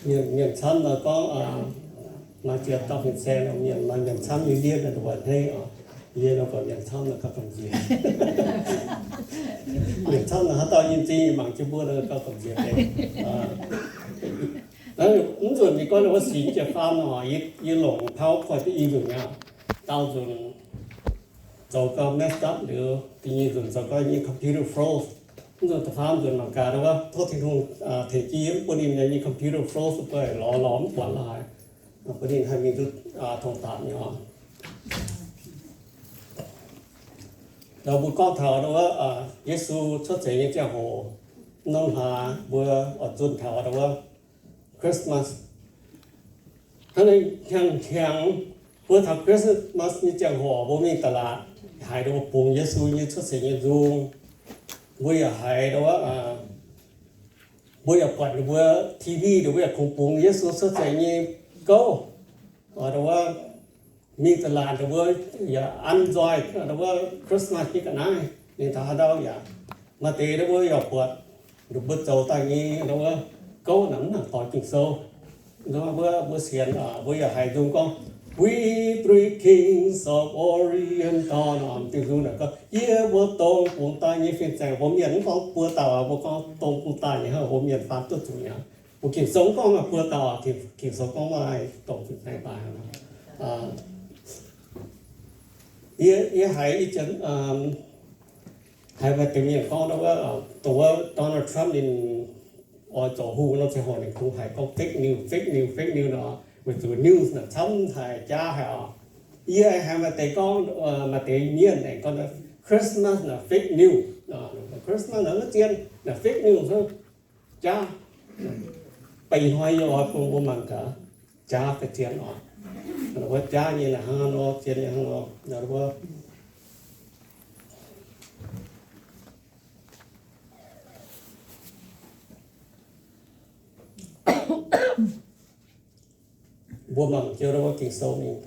Mienh, mienh camv nor gorngv, maaih ziex dauh fin-saeng nor, mienh maaih mienh camv nyei ndiev nor, nduov hneiv oc. Yie nor buatc mienh camv nor gauh gamh nziex. Mienh camv nor haaix dauh nyei zingh mangc jienv mbuo nor gauh gamh nziex deix. Naaiv mv nzunc ninh gorngv ninh wuov sinx jiez faam nor, yie, yie longc PowerPoint duqv i nzunc mi'aqv. Daauh nzunc zoux gau messed up liuz, da'nyeic nzunc zoux gau nyei computer froze. Mv nzunc da'faam nzunc mangc gaax nduov, tov Tin-Hungh tengx jienv yie, mv bun ninh nyei computer froze, bun lorz lorz mv buatc la'haaix, bun ninh haih mingh duqv tong daapc nyei oc. Nduov mbuo gorngv taux nduov Yesu cuotv seix nyei ziangh hoc, norm hlaax mbuo oix zunh taux nduov Christmas. Hnangv naaiv hnyangx, hnyangx mbuo taux Christmas nyei ziangh hoc mbuo mingh ตลาด haiz nduov bungx Yesu nyei cuotv seix nyei nzung. Mbuo yaac haiz nduov, mbuo yaac buatc ninh mbuo TV, ninh mbuo yaac kungx bungx Yesu cuotv seix nyei gouv. Nduov mingh ตลาด ninh mbuo yaac an nzoih nduov Christmas nyei ga'naaiv. Ninh taux haaix ndau yaac maaih deix ninh mbuo yaac buatc ninh mbuo zoux daaih nyei nduov gouv naaic mv nangc doix Ging-Sou. Nduov mbuo, mbuo sienx, mbuo yaac haiz nzung gorngv, We three kings of Oriental, nor m'diuh nzung naaic gorngv, Yie mbuo dongh bungx daaih nyei fin-saeng. Mbuo mienh mv gorngv buo dauh, mbuo gorngv dongh bungx daaih nyei hnangv, mbuo mienh faan duqv zuqc nyei. Mbuo Ging-Sou mv gorngv maaih buo dauh, Ging-Sou gorngv maaih dongh fin-saeng daaih. Yie, yie haiz ih zanc haiz maaih deix mienh gorngv nduov, dongh wuov Donald Trump ninh oix zoux hungh nor, ziangh hoc ninh kungx haiz gorngv fake news, fake news, fake news nor, weic zuqc news naaic camv haic, jaav haic oc. Yie haiz maaih deix gorngv, maaih deix mienh aengx gorngv Christmas naaic fake news, Christmas naaic maiv zien, naaic fake news, jaav. Baac ih hnoi yie oix bun mbuo mangc gaax, jaav ga'zien oc. Wuov jaav nyei naaic hnangv nor, zien nyei hnangv nor. Mbuo mangc jienv wuov Ging-Sou mingh.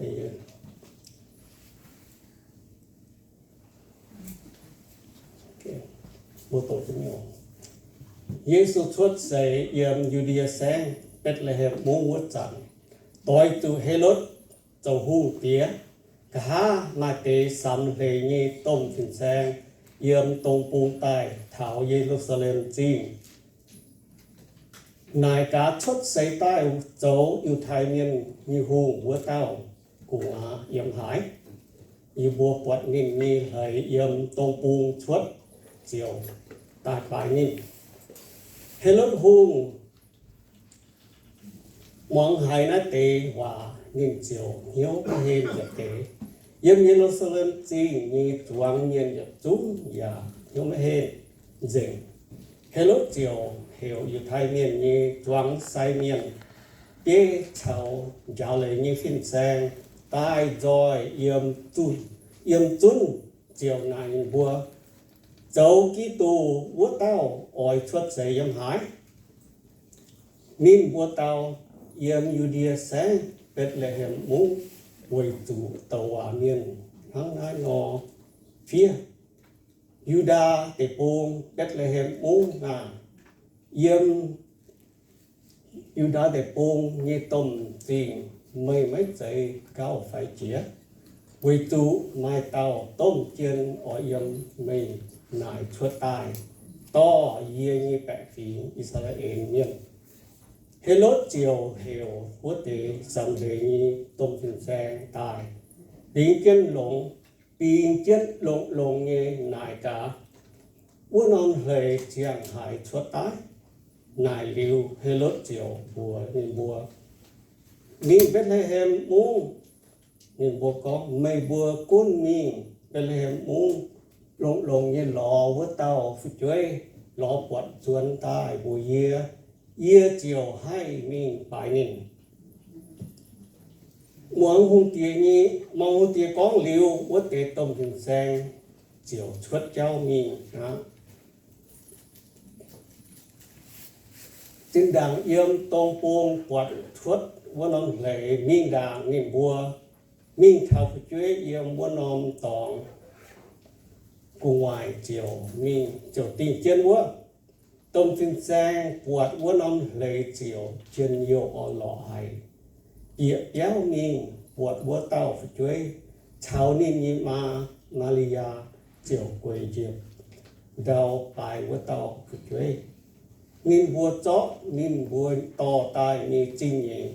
Yesu cuotv seix yiem Yu^ndie Saengv, Mbetc^le^hem Mungv wuov zanc, doix zuqc Helotv zoux hungh diex, nqa'haav maaih deix samx hleix nyei domh fin-saeng yiem dong bung daaih taux Ye^lu^saa^lem Zingh, naaic gaax cuotv seix daaih zoux Yiutai Mienh nyei hungh wuov dauh gu'nguaaz yiem haaix. Yie mbuo buatc ninh nyei hleix yiem dong bung cuotv ziouc daaih baaix ninh. Helotv Hungh muangx haiz naaiv deix waac, ninh ziouc hnyouv maiv henh yietc deix. Yiem Ye^lu^saa^lem Zingh nyei zuangx mienh yietc zungv yaac hnyouv maiv henh nzengc. Helotv ziouc heuc Yiutai Mienh nyei zuangx sai mienh biei caux njaaux leiz nyei fin-saeng daaih nzoih yiem zunv, yiem zunv ziouc naaic ninh mbuo, Zoux Giduc wuov dauh oix cuotv seix yiem haaix? Ninh mbuo dau, Yiem Yu^ndie Saengv, Mbetc^le^hem Mungv, weic zuqc douc waac mienh hnangv naaiv nor fiev, Yu^ndaa Deic-Bung, Mbetc^le^hem Mungv aah! Yiem Yu^ndaa Deic-Bung nyei domh zingh meih maiv zeiz gauh faix jiex, weic zuqc maaih dauh domh jien oix yiem meih naaic cuotv daaih dorh yie nyei baeqc fingx, I^saa^laa^en Mienh. Helotv ziouc heuc wuov deix samx hleix nyei domh fin-saeng daaih, bingx jienv longx, bingx jienv longx-longx nyei naaic gaax, Wuov norm hleix ziangh haaix cuotv daaih? Naaic liuz, Helotv ziouc mbuox ninh mbuo, Mingh Mbetc^le^hem Mungv. Ninh mbuo gorngv, Meih mbuo gunv mingh Mbetc^le^hem Mungv, longx-longx nyei lorz wuov dauh fu'jueiv lorz buatc nzuonx daaih mbuox yie, yie ziouc haih mingh baaix ninh. Muangx hungh diex nyei, muangx hungh diex gorngv liuz, wuov deix domh fin-saeng ziouc cuotv jauv mingh aqv. Zinh ndaangc yiem dong bung buatc cuotv wuov norm hleix mingh ndaangc, ninh mbuo mingh taux fu'jueiv yiem wuov norm dorngx gu'nguaaic ziouc mingh, ziouc dingh jienv wuov. Domh fin-saeng buatc wuov norm hleix ziouc njien-youh orn-lorqc haic, bieqc biauv mingh buatc wuov dauh fu'jueiv caux ninh nyei maa, Maa^li^yaa, ziouc gueic njiec ndau baaix wuov dauh fu'jueiv. Ninh mbuo zorqv ninh mbuo dorh daaih nyei zingh nyeic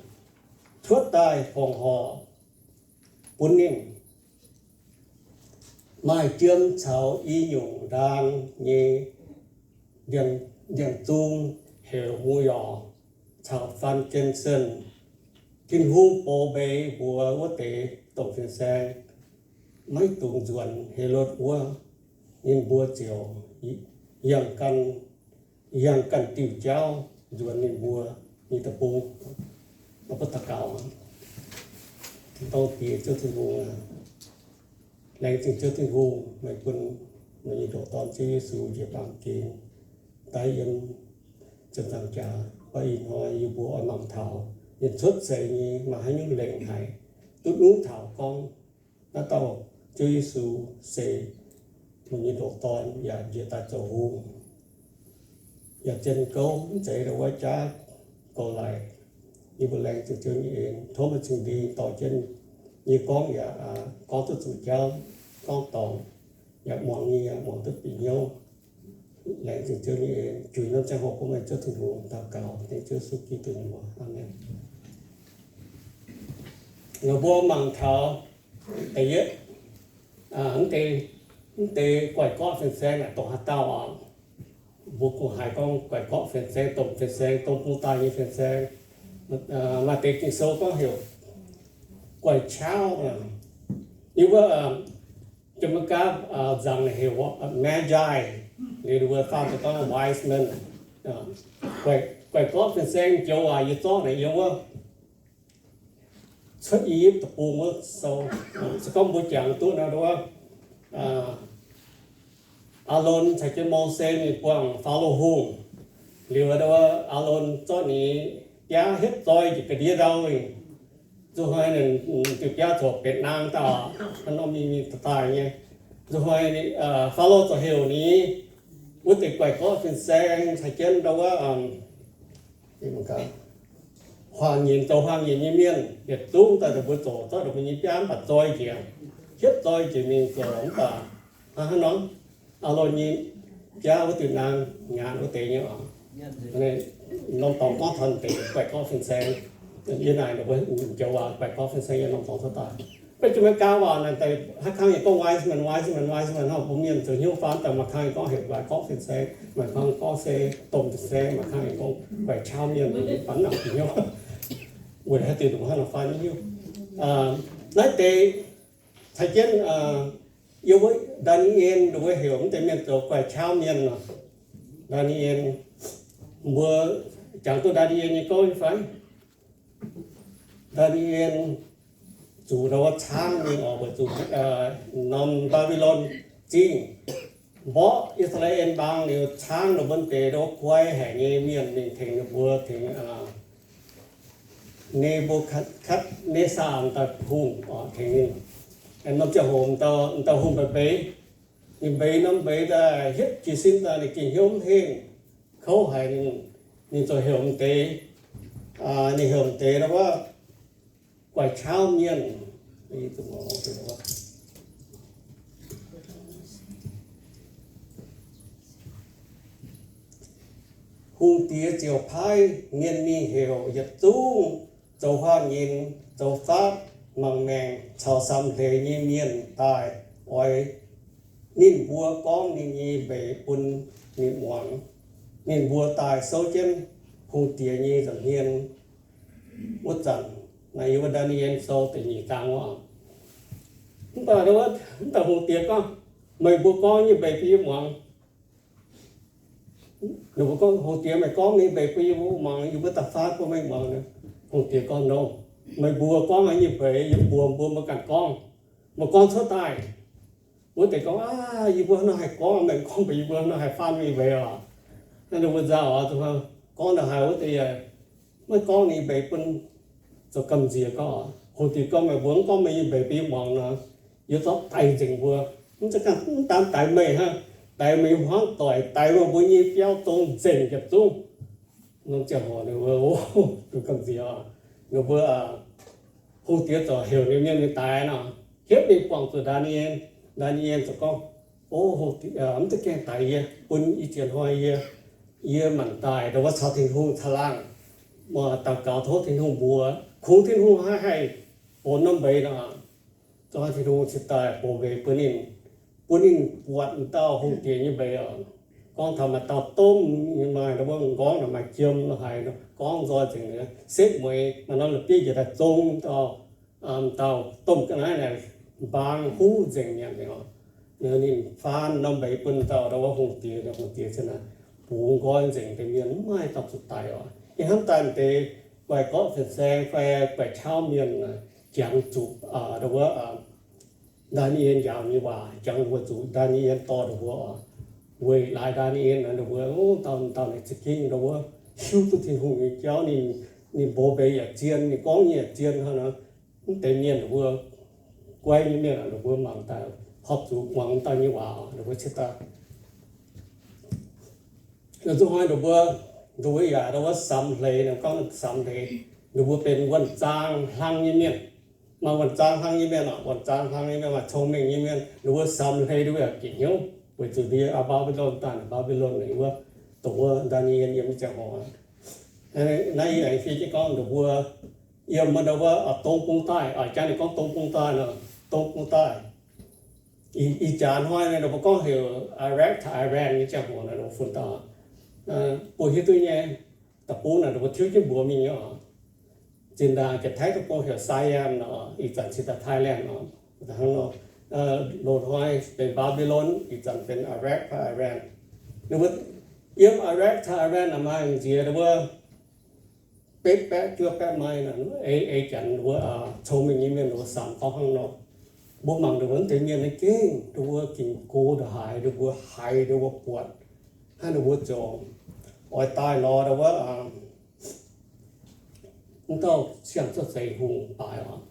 cuotv daaih fongc horc bun ninh. Maaih jiem caux i nyungc ndaang nyei ndiangx-zung heuc mu^yorc caux frankincense. Tin-Hungh box mbeix mbuox wuov deix domh fin-saeng maiv dungx nzuonx Helotv wuov. Ninh mbuo ziouc yangh ganh, yangh ganh diuh jauv nzuonx ninh mbuo nyei deic-bung. Daux gaux. Tin-dorngh Diex Ziouv Tin-Hungh aac, laengz zingh Ziouv Tin-Hungh meih bun meih nyei ndoqc Dorn Ziouv Yesu njiec baamh gen daaih yiem ziepc nzaangc jaax. Baac ih hnoi yie mbuo oix mangc taux ninh cuotv seix nyei maaih haaix nyungc lengc haic, duqv nungv taux gorngv naaiv dauh Ziouv Yesu se meih nyei ndoqc Dorn yaac njiec daaih zoux hungh, yaac zien gouv mv zeiz ndau wuov jaav goux laic. Yie mbuo laengz zingh Ziouv nyei en, tov meih cing-ndie dorh jienv yie gorngv yaac gorngv duqv zuqc jauv, gorngv dorngc, yaac muangx nyei yaac muangx duqv bieqc hnyouv. Laengz zingh Ziouv nyei en, juix norm ziangh hoc bun meih Ziouv Tin-Hungh. Daux gaux dengv Ziouv Yesu Giduc nyei mbuox. Aamen. Laaix mbuo mangc taux da'yietv, mv deix, mv deix guaix gorqv fin-saeng naaic dongh haaix dauh oc? Mbuo kungx haiz gorngv guaix gorqv fin-saeng, domh fin-saeng, dongh bung daaih nyei fin-saeng. Maaih deix Ging-Sou gorngv heuc guaix qaqv. Yie mbuo Janx-Meigaa nzangc heuc magi, liuz mbuo faanh daaih gorngv wise men. Guaix gorqv fin-saeng joux waac yie zorqv naaic yiem wuov Cuotv I^yipv Deic-Bung wuov sou. Se gorngv mbuo jangx duqv nor, Aalon caux jienv Mose ninh buangh Faalo Hungh. Liuz Aalon zorqv ninh biaa hietv zoi njiec ga'ndiev ndau. Nzuqc hnoi ninh diuh biaa ziouc benx naang daaih, hnangv nor mingh mingh daaih daaih nyei. Nzuqc hnoi Faalo ziouc heuc ninh wuov deix guaix gorqv fin-saeng caux jienv ndau wuov huaang-nyinc, zoux huaang-nyinc nyei mienh yietc zungv daaih ndongc mbuo zoux, zorqv ndongc mbuo nyei biaa mv baac zoi njiec, hietv zoi njiec mingh zoux mv baac hnangv nor, Aalon nyei biaa wuov diuh naang nyaanh wuov deix nyei oc. Norm dorngx gorngv taux deix guaix gorqv fin-saeng. Yie naaic ndongc mbuo joux waac guaix gorqv fin-saeng yiem norm dorngx cuotv daaih. Beiv jiex Meigaa waac naaic daaih haaix kang yaac gorngv wise men, wise men, wise men, hnangv mbuo mienh zoux hnyouv faanv daaih maaih kang gorngv heuc guaix gorqv fin-saeng, maaih kang gorngv se domh fin-saeng, maaih kang gorngv guaix qaqv mienh, faan nangc hnyouv. Weic haaix diuc ndongc hnangv nor faan nyei hiuv. Naaiv deix caux jienv yiem wuov Ndaa^ni^en ndongc wuov heuc mv deix mienh zoux guaix qaqv mienh nor. Ndaa^ni^en, mbuo jangx duqv Ndaa^ni^en nyei gouv nyei fai? Ndaa^ni^en zuqc ndau wuov caangv mingh oc, weic zuqc norm Mbaa^mbi^lon zingh mborqv I^saa^laa^en Mbaang liuz, caangv ndau wuov deix ndau wuov guai haic nyei mienh mingh tengx ninh mbuo, tengx Ne^mbu^katv^netv^saa daaih hungh oc, tengx ninh. Norm ziangh hoc m'daaih hungh mbeix mbeix, ninh mbeix norm mbeix daaih hietv jiez sin daaih ninh gengh hnyouv mv hengh, kouv haic. Ninh, ninh ziouc heuc m'deix, ninh heuc m'deix ndau wuov guaix qaqv mienh. Hungh diex ziouc paaiv mienh mingh heuc yietc zungv zoux huaang-nyinc, zoux faatv, mangc maengc caux samx hleix nyei mienh daaih, oix ninh mbuo gorngv ninh nyei mbeix bun ninh muangx. Ninh mbuo daaih souv jienv hungh diex nyei nza'hmien wuov zanc, naaiv yiem wuov Ndaa^ni^en Sou da'nyeic zaang wuov. Mv baac mv baac hungh diex gorngv, meih mbuo gorngv nyei mbeix bun yie muangx. Ninh mbuo gorngv, hungh diex, meih gorngv nyei mbeix bun yie mbuo muangx, yie mbuo da'faatv bun meih muangx. Hungh diex gorngv, Nor, meih mbuo gorngv nyei mbeix yie mbuox mbuo, mbuo ganh gorngv. Meih gorngv cuotv daaih. Wuov deix gorngv, Aav, yie mbuo hnangv nor haih gorngv, meih gorngv mbeix yie mbuo hnangv nor haih faanv nyei mbeix oc. Naaiv ninh mbuo nzauh oc, gorngv ndongc haaix wuov deix yaac maiv gorngv ninh mbeix bun, zoux gamh nziex gorngv. Hungh diex gorngv, Meih mbuo mv gorngv meih nyei mbeix bun yie muangx nor, yie zorqv daix nzengc mbuo. Mv zeiz ganh, mv daan daix meih hnangv, daix meih hmuangv doic, daix meih mbuo nyei biauv dongh nzengc yietc zungv. Norm ziangh hoc ninh mbuo, o, duqv gamh nziex oc. Ninh mbuo, hungh diex ziouc heuc ninh mienh mingh daix nor, hietv mingh buangh zuqc Ndaa^ni^en. Ndaa^ni^en ziouc gorngv, O, mv duqv gaengh daix yie, bun ih jiex hnoi yie, yie maanc daaih ndongc wuov caux Tin-Hungh caangh laangh, daux gaux tov Tin-Hungh mbuox, kungx Tin-Hungh haih, haih bun norm mbeix nor, zungv Tin-Hungh cingx daaih bun mbeix bun ninh, bun ninh buatc dauh hungh diex nyei mbeix oc. Gorngv taux maaih dauh domh, maaih ndongc wuov m'nqorngv nor, maaih jiem nor, haiz gorngv nzoih nzengc, setv mueiz maaih norm la'bieiv njiec daaih zong dauh, dauh domh ga'naaiv naaic mbaang huv nzengc mi'aqv. Ninh faan norm mbeix bun dauh ndongc wuov hungh diex, hungh diex cingx naaic bungx nqoi nzengc deix mienh, mv maaih dauh zuqc daic oc. Yie hnamv daaih deix guaix gorqv fin-saeng fai guaix qauv mienh jangx zuqc ndongc wuov Ndaa^ni^en njaaux nyei waac, jangx weic zuqc Ndaa^ni^en dorh ndongc mbuo oc. Weic laaix Ndaa^ni^en ndongc mbuo, o, dauh, dauh naaic za'gengh ndongc wuov hiuv duqv Tin-Hungh nyei jauv, ninh, ninh mbuox mbeix yaac zien, ninh gorngv nyei yaac zien hnangv nor. Mv deix mienh ndongc mbuo, guai nyei mienh ndongc mbuo mangc daaih horpc zuqc muangx dauh nyei waac, ndongc mbuo cingx daaih Nzunc hnoi ndongc mbuo, ndongc mbuo yaac ndongc mbuo samx hleix, ninh gorngv samx hleix, ndongc mbuo benx wuonh zaang hlang nyei mienh. Maaih wuonh zaang hlang nyei mienh oc, wuonh zaang hlang nyei mienh, maaih cong-mengh nyei mienh, ndongc mbuo samx hleix ndongc mbuo yaac bieqc hnyouv weic zuqc ndie aa Mbaa^mbi^lon daaih, Mbaa^mbi^lon ninh wuov, dongh wuov Ndaa^ni^en yiem nyei ziangh hoc. Naaiv yie aengx fiev jienv gorngv ndongc mbuo yiem ndongc wuov dongh bung daaih, jangx ninh gorngv dongh bung daaih nor, dongh bung daaih. Ih jaax hnoi naaiv ndongc mbuo gorngv heuc Iraq taux Iran nyei ziangh hoc naaiv, ndongc mbuo funx dauh, mbuo hiuv duqv nyei, da'bung naaic ndongc mbuo tiuv jienv mbuox mingh nyei oc. Zinh ndaangc Janx-Taiv deic-bung heuc Siam nor, ih zanc cingx daaih Thailand nor, hnangv nor. Loz-hnoi benx Mbaa^mbi^lon, ih zanc benx Iraq fai Iran. Ninh mbuo yiem Iraq taux Iran naaic maaih nziex ndongc mbuo betv baeqv juov baeqv maiv naaic, ei, ei Janx wuov cong-mengh nyei mienh wuov samx gorngv hnangv nor. Mbuo mangc ndongc wuov deix mienh naaiv gengh ndongc wuov gengh gox ndongc haaix, ndongc mbuo haiz ndongc mbuo buatc, hnangv ndongc mbuo ziouc oix daaih lorz ndongc wuov wuov dauh siang-cuotv seix hungh baaix oc.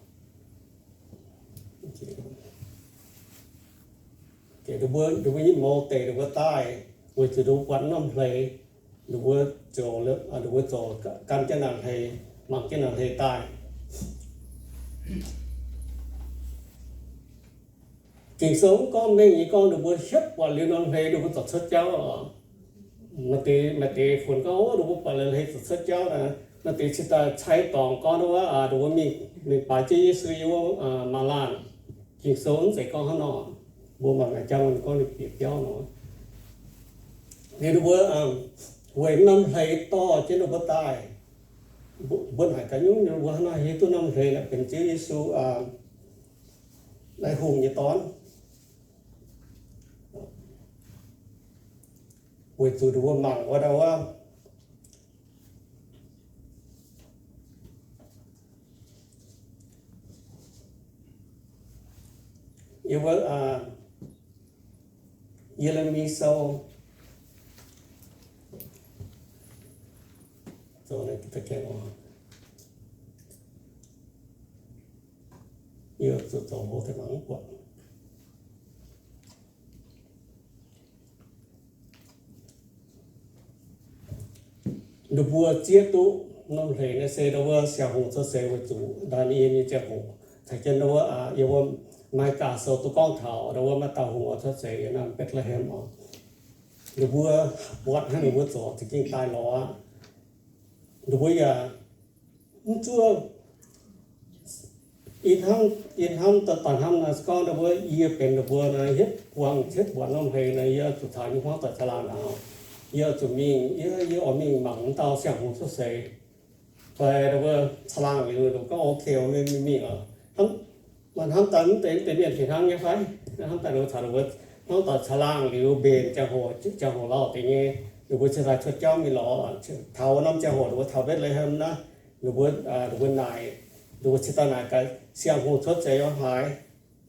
Ndongc mbuo, ndongc mbuo nyei mouz deic ndongc mbuo daaih weic zuqc ndongc mbuo buatc norm hleix, ndongc mbuo ziouc, ndongc mbuo ziouc gan jienv naaic hleix, mangc jienv naaic hleix daaih. Ging-Sou mv gorngv mengh nyei gorngv ndongc mbuo hietv buatc liuz norm hleix ndongc mbuo ziouc cuotv jauv oc. Maaih deix, maaih deix funx gorngv, o, ndongc mbuo buatc liuz hleix ziouc cuotv jauv naaic. Maaih deix cingx daaih cai dorngc gorngv ndongc wuov, ndongc mbuo mingh, mingh baaix jienv Yesu yiem wuov maa laanh. Ging-Sou mv zeiz gorngv hnangv nor. Mbuo mangc naaic jangv ninh gorngv ninh bieqc biauv nor. Liuz ndongc mbuo weic norm hleix dorh jienv ndongc mbuo daaih. Mbuo naaic ga'nyungc ninh mbuo hnangv naaiv hiuv duqv norm hleix naaic benx Ziouv Yesu Lai-Hungh nyei Dorn. Weic zuqc ndongc mbuo mangc wuov dauh wuov, yiem wuov Ye^le^mi Sou, yie zuqc zoux hlo deix mangc mv buatc. Ninh mbuo zieqv duqv norm hleix naaiv se ndau wuov siang-hungh cuotv seix weic zuqc Ndaa^ni^en nyei ziangh hoc. Caux jienv ndau wuov, yie mbuo Mai^gaa Sou duqv gorngv taux ndau wuov maaih dauh hungh oix cuotv seix yiem naaiv Mbetc^le^hem oc. Ninh mbuo buatc hnangv ninh mbuo zoux za'gengh daaih lorz aqv. Ninh mbuo yaac mv zuov. Ih hnamv, ih hnamv daaih hnamv naaiv se gorngv ndau wuov yie benx ninh mbuo naaiv hietv buangh hietv buatc norm hleix naaiv, yie zuqc taux yie hmuangv doic caangh laangh naaic, yie zuqc mingh, yie, yie oix mingh mangc wuov dauh siang-hungh cuotv seix. Fai ndau wuov caangh laangh liuz, ninh gorngv, ok, mingh, mingh, mingh oc. Hnamv, maaih hnamv daaih mv deix, deix mienh fih hnangv nyei fai? Hnamv daaih ninh mbuo caux ninh mbuo hmuangv doic caangh laangh liuz mbenc ziangh hoc, ziangh hoc lauh deix nyei, ninh mbuo cingx daaih cuotv jauv mingh lorz. Taux norm ziangh hoc ninh mbuo taux Mbetc^le^hem naaiv, ninh mbuo, ninh mbuo naaic, ninh mbuo cingx daaih naaic gaax siang-hungh cuotv seix yiem haaix,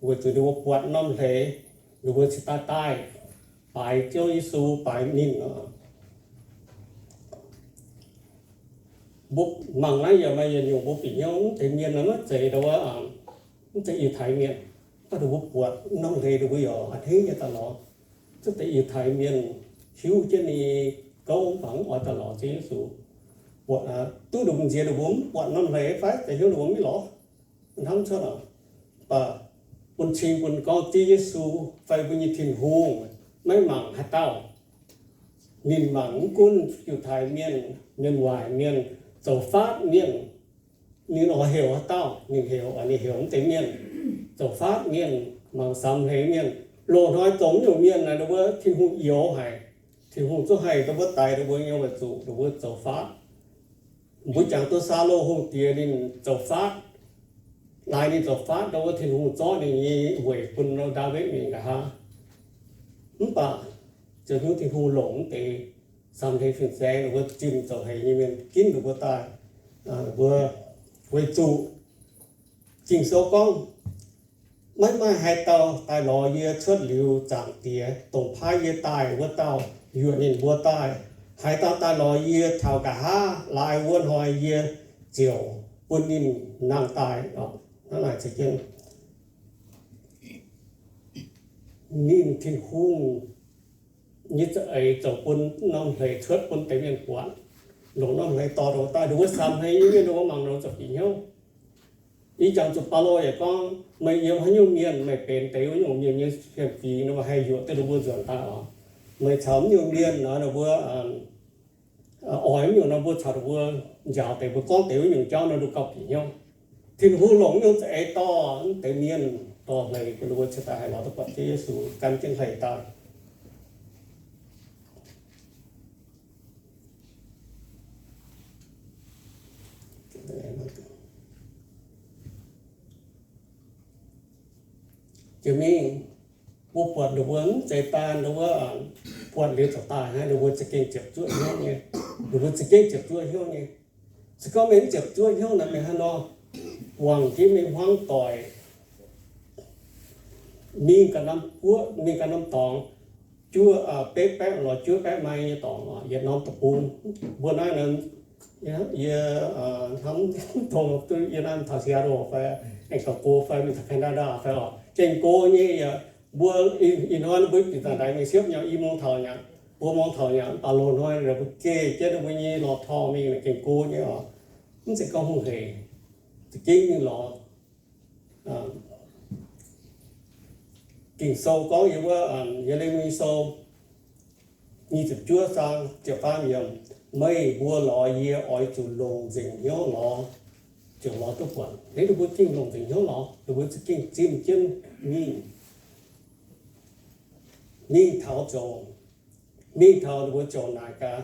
weic zuqc ninh mbuo buatc norm hleix, ninh mbuo cingx daaih daaih baaix Ziouv Yesu, baaix ninh. Mbuo mangc naaiv yaac maaih yietc nyungc mbuo bieqc hnyouv, mv deix mienh naaiv maiv zeiz ndau wuov, mv zeiz Yiutai mienh, baac ninh mbuo buatc norm hleix ninh mbuo yaac a'hneiv nyei daaih lorz. Cuotv deix Yiutai Mienh hiuv jienv ninh gouv mv baac mv oix daaih lorz Ziouv Yesu. Buatc, duqv ndongc nziex ninh mbuo mv buatc norm hleix fai deix hnyouv ninh mbuo mv lorz. Hnamv cuotv oc. Mv baac bun cing bun gorngv Ziouv Yesu fai mbuo nyei Tin-Hungh maiv mangc haaix dauh. Ninh mangc mv gunv Yiutai Mienh, mienh waaic mienh, zoux faatv mienh. Ninh oix heuc haaix dauh, ninh heuc, ninh heuc mv deix mienh, zoux faatv mienh, mangc samx hleix mienh. Loz-hnoi zoux mv nyungc mienh naaic, ninh mbuo Tin-Hungh youx haic. Tin-Hungh zungv haih ninh mbuo daix ninh mbuo nyei weic zuqc ninh mbuo zoux faatv. Mbuo jangx duqv Saulo hungh diex ninh zoux faatv. Naaic ninh zoux faatv, ndau wuov Tin-Hungh zorqv ninh nyei weic bun Ndaawitv mingh nqa'haav. Mv baac ziouc hiuv Tin-Hungh longc mv deix samx hleix fin-saeng, ninh mbuo zimh zoux heix nyei mienh ginv ninh mbuo daaih. Ninh mbuo weic zuqc Ging-Sou gorngv, maiv maaih haaix dauh daaih lorz yie cuotv liuz Zaangc Diex, dongh paaiv yie daaih wuov dauh, yuoqc ninh mbuo daaih. Haaix dauh daaih lorz yie taux nqa'haav laai wuov hnoi, yie ziouc bun ninh nangh daaih. Hnangv naaic za'gengh ninh Tin-Hungh nyei za'eix zoux bun norm hleix cuotv bun deix mienh buatc. Longc norm hleix dorh ninh mbuo daaih, ninh mbuo samx hleix nyei mienh ninh mbuo mangc ninh mbuo zuqc bieqc hnyouv. Ih jangx zuqc Baulo yaac gorngv, meih yiem haaix nyungc mienh, meih benx deix wuov nyungc mienh nyei fiem-fingx, ninh mbuo haih yuoqc duqv ninh mbuo nzuonx daaih oc. Meih caux wuov nyungc mienh nor, ninh mbuo oix wuov nyungc nor, mbuo caux ninh mbuo njaaux deix, mbuo gorngv deix wuov nyungc jauv nor, ninh mbuo gauh bieqc hnyouv. Tin-Hungh longc wuov nyungc za'eix dorh deix mienh, dorh hleix bun ninh mbuo cingx daaih haih lorz duqv buatc Ziouv Yesu gan jienv hleix daaih. Jiex mingh, mbuo buatc ninh mbuo mv zeiz daan ninh mbuo buatc liuz zoux daaih hnangv, ninh mbuo za'gengh ziepc zuoqv hnyouv nyei. Ninh mbuo za'gengh ziepc zuoqv hnyouv nyei. Se gorngv meih mv ziepc zuoqv hnyouv naaic, meih hnangv nor guangc jienv meih hmuangv doic mingh ganh norm guoqv, mingh ganh norm dorngx, juov, betv baeqv lorz juov baeqv maaih nyei dorngx, yietc norm deic-bung. Mbuo naaiv nor, yie hnamv dongh yie naaiv taux Seattle fai, aengx gauh go fai mingh taux Canada fai oc, gengh go nyei. Yaac mbuo ih hnoi mbuo bieqc daaih ndaix mingh siepv nyei, i mungz taux nyei, buo mungz taux nyei, mv baac loz-hnoi mbuo geh jienv mbuo nyei lorh torngh mingh gengh go nyei oc. Mv zeiz gorngv hungh hec, za'gengh mingh lorz. Ging-Sou gorngv yiem wuov Ye^le^mi Sou nyic ziepc juov zaang ziepc faam yiemc, meih mbuo lorz yie oix zuqc longc nzengc hnyouv lorz, ziouc lorz duqv buatc. Ninh mbuo gengh longc nzengc hnyouv lorz, ninh mbuo za'gengh zimh jienv mingh, mingh taux zoux, mingh taux ninh mbuo ziouc naaic gaax,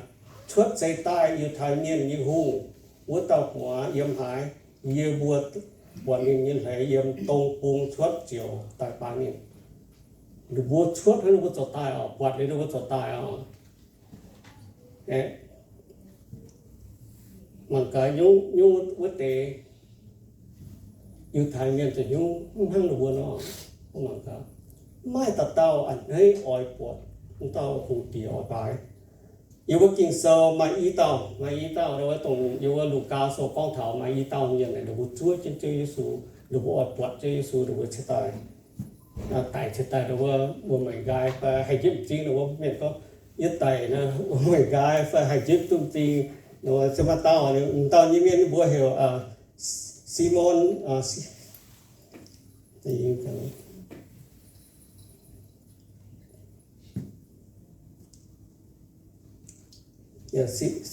cuotv seix daaih Yiutai Mienh nyei hungh, wuov dauh gu'nguaaz yiem haaix? Yie mbuo buatc ninh nyei hleix yiem dong bung cuotv ziouc daaih baan ninh. Ninh mbuo cuotv hnangv ninh mbuo zoux daaih oc, buatc liuz ninh mbuo zoux daaih oc. Mangc gaax nyungc, nyungc wuov deix Yiutai Mienh zoux hnyouv mv hnangv ninh mbuo nor. Mangc gaax, maiv maaih dauh dauh a'hneiv oix buatc wuov dauh hungh diex oix baaix. Yiem wuov Ging-Sou maaih i dauh, maaih i dauh, wuov dongh yiem wuov Lugaa Sou gorngv taux maaih i dauh mienh, ninh mbuo zuov jienv Ziouv Yesu, ninh mbuo oix buatc Ziouv Yesu, ninh mbuo cingx daaih, daic cingx daaih, ninh mbuo, mbuo mangc nqaai fai haih njiec m'zing, ninh mbuo mienh gorngv, yie daic nor, mbuo mangc nqaai fai haih njiec duqv m'zing, ninh mbuo se maaih dauh, m'dauh nyei mienh mbuo heuc Simon,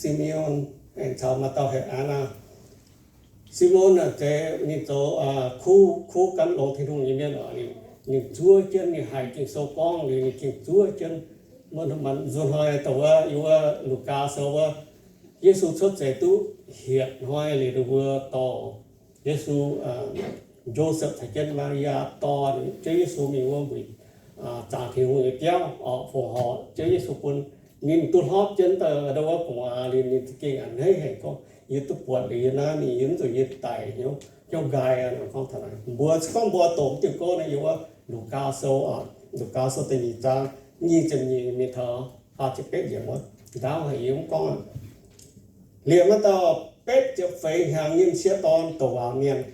Simeon, aengx caux maaih dauh heuc Anna. Simon naaic zeiz ninh zoux kuv, kuv gan longx Tin-Hungh nyei mienh oc. Ninh zuov jienv, ninh haiz Ging-Sou gorngv liuz, ninh gengh zuov jienv. Mv baac nzunc hnoi dongh wuov, yiem wuov Lugaa Sou wuov, Yesu cuotv seix duqv hietc hnoi liuz, ninh mbuo dorh Yesu, Joseph caux jienv Maa^li^yaa dorh Ziouv Yesu mingh wuov mbu'ziex zaangc Tin-Hungh nyei biauv oc, fongc horc Ziouv Yesu bun ninh duqv hlorpv jienv daaih ndau wuov gu'nguaaz liuz, ninh za'gengh a'hneiv haic gorngv, yie duqv buatc liuz yie naaiv mingh, yie mv zuqc yie daic hnyouv, hnyouv nqaai aqv. Gorngv taux naaic, mbuo se gorngv mbuo doqc diuh gouv naaiv yiem wuov Lugaa Sou oc, Lugaa Sou da'nyeic zaang nyic ziepc nyeic mingh taux faah ziepc betv yiemc wuov, ndaauv haic yie mv gorngv aqv. Liemh maaih dauh betv ziepc feix hnyangx nyei m'sieqv dorn douc waac mienh.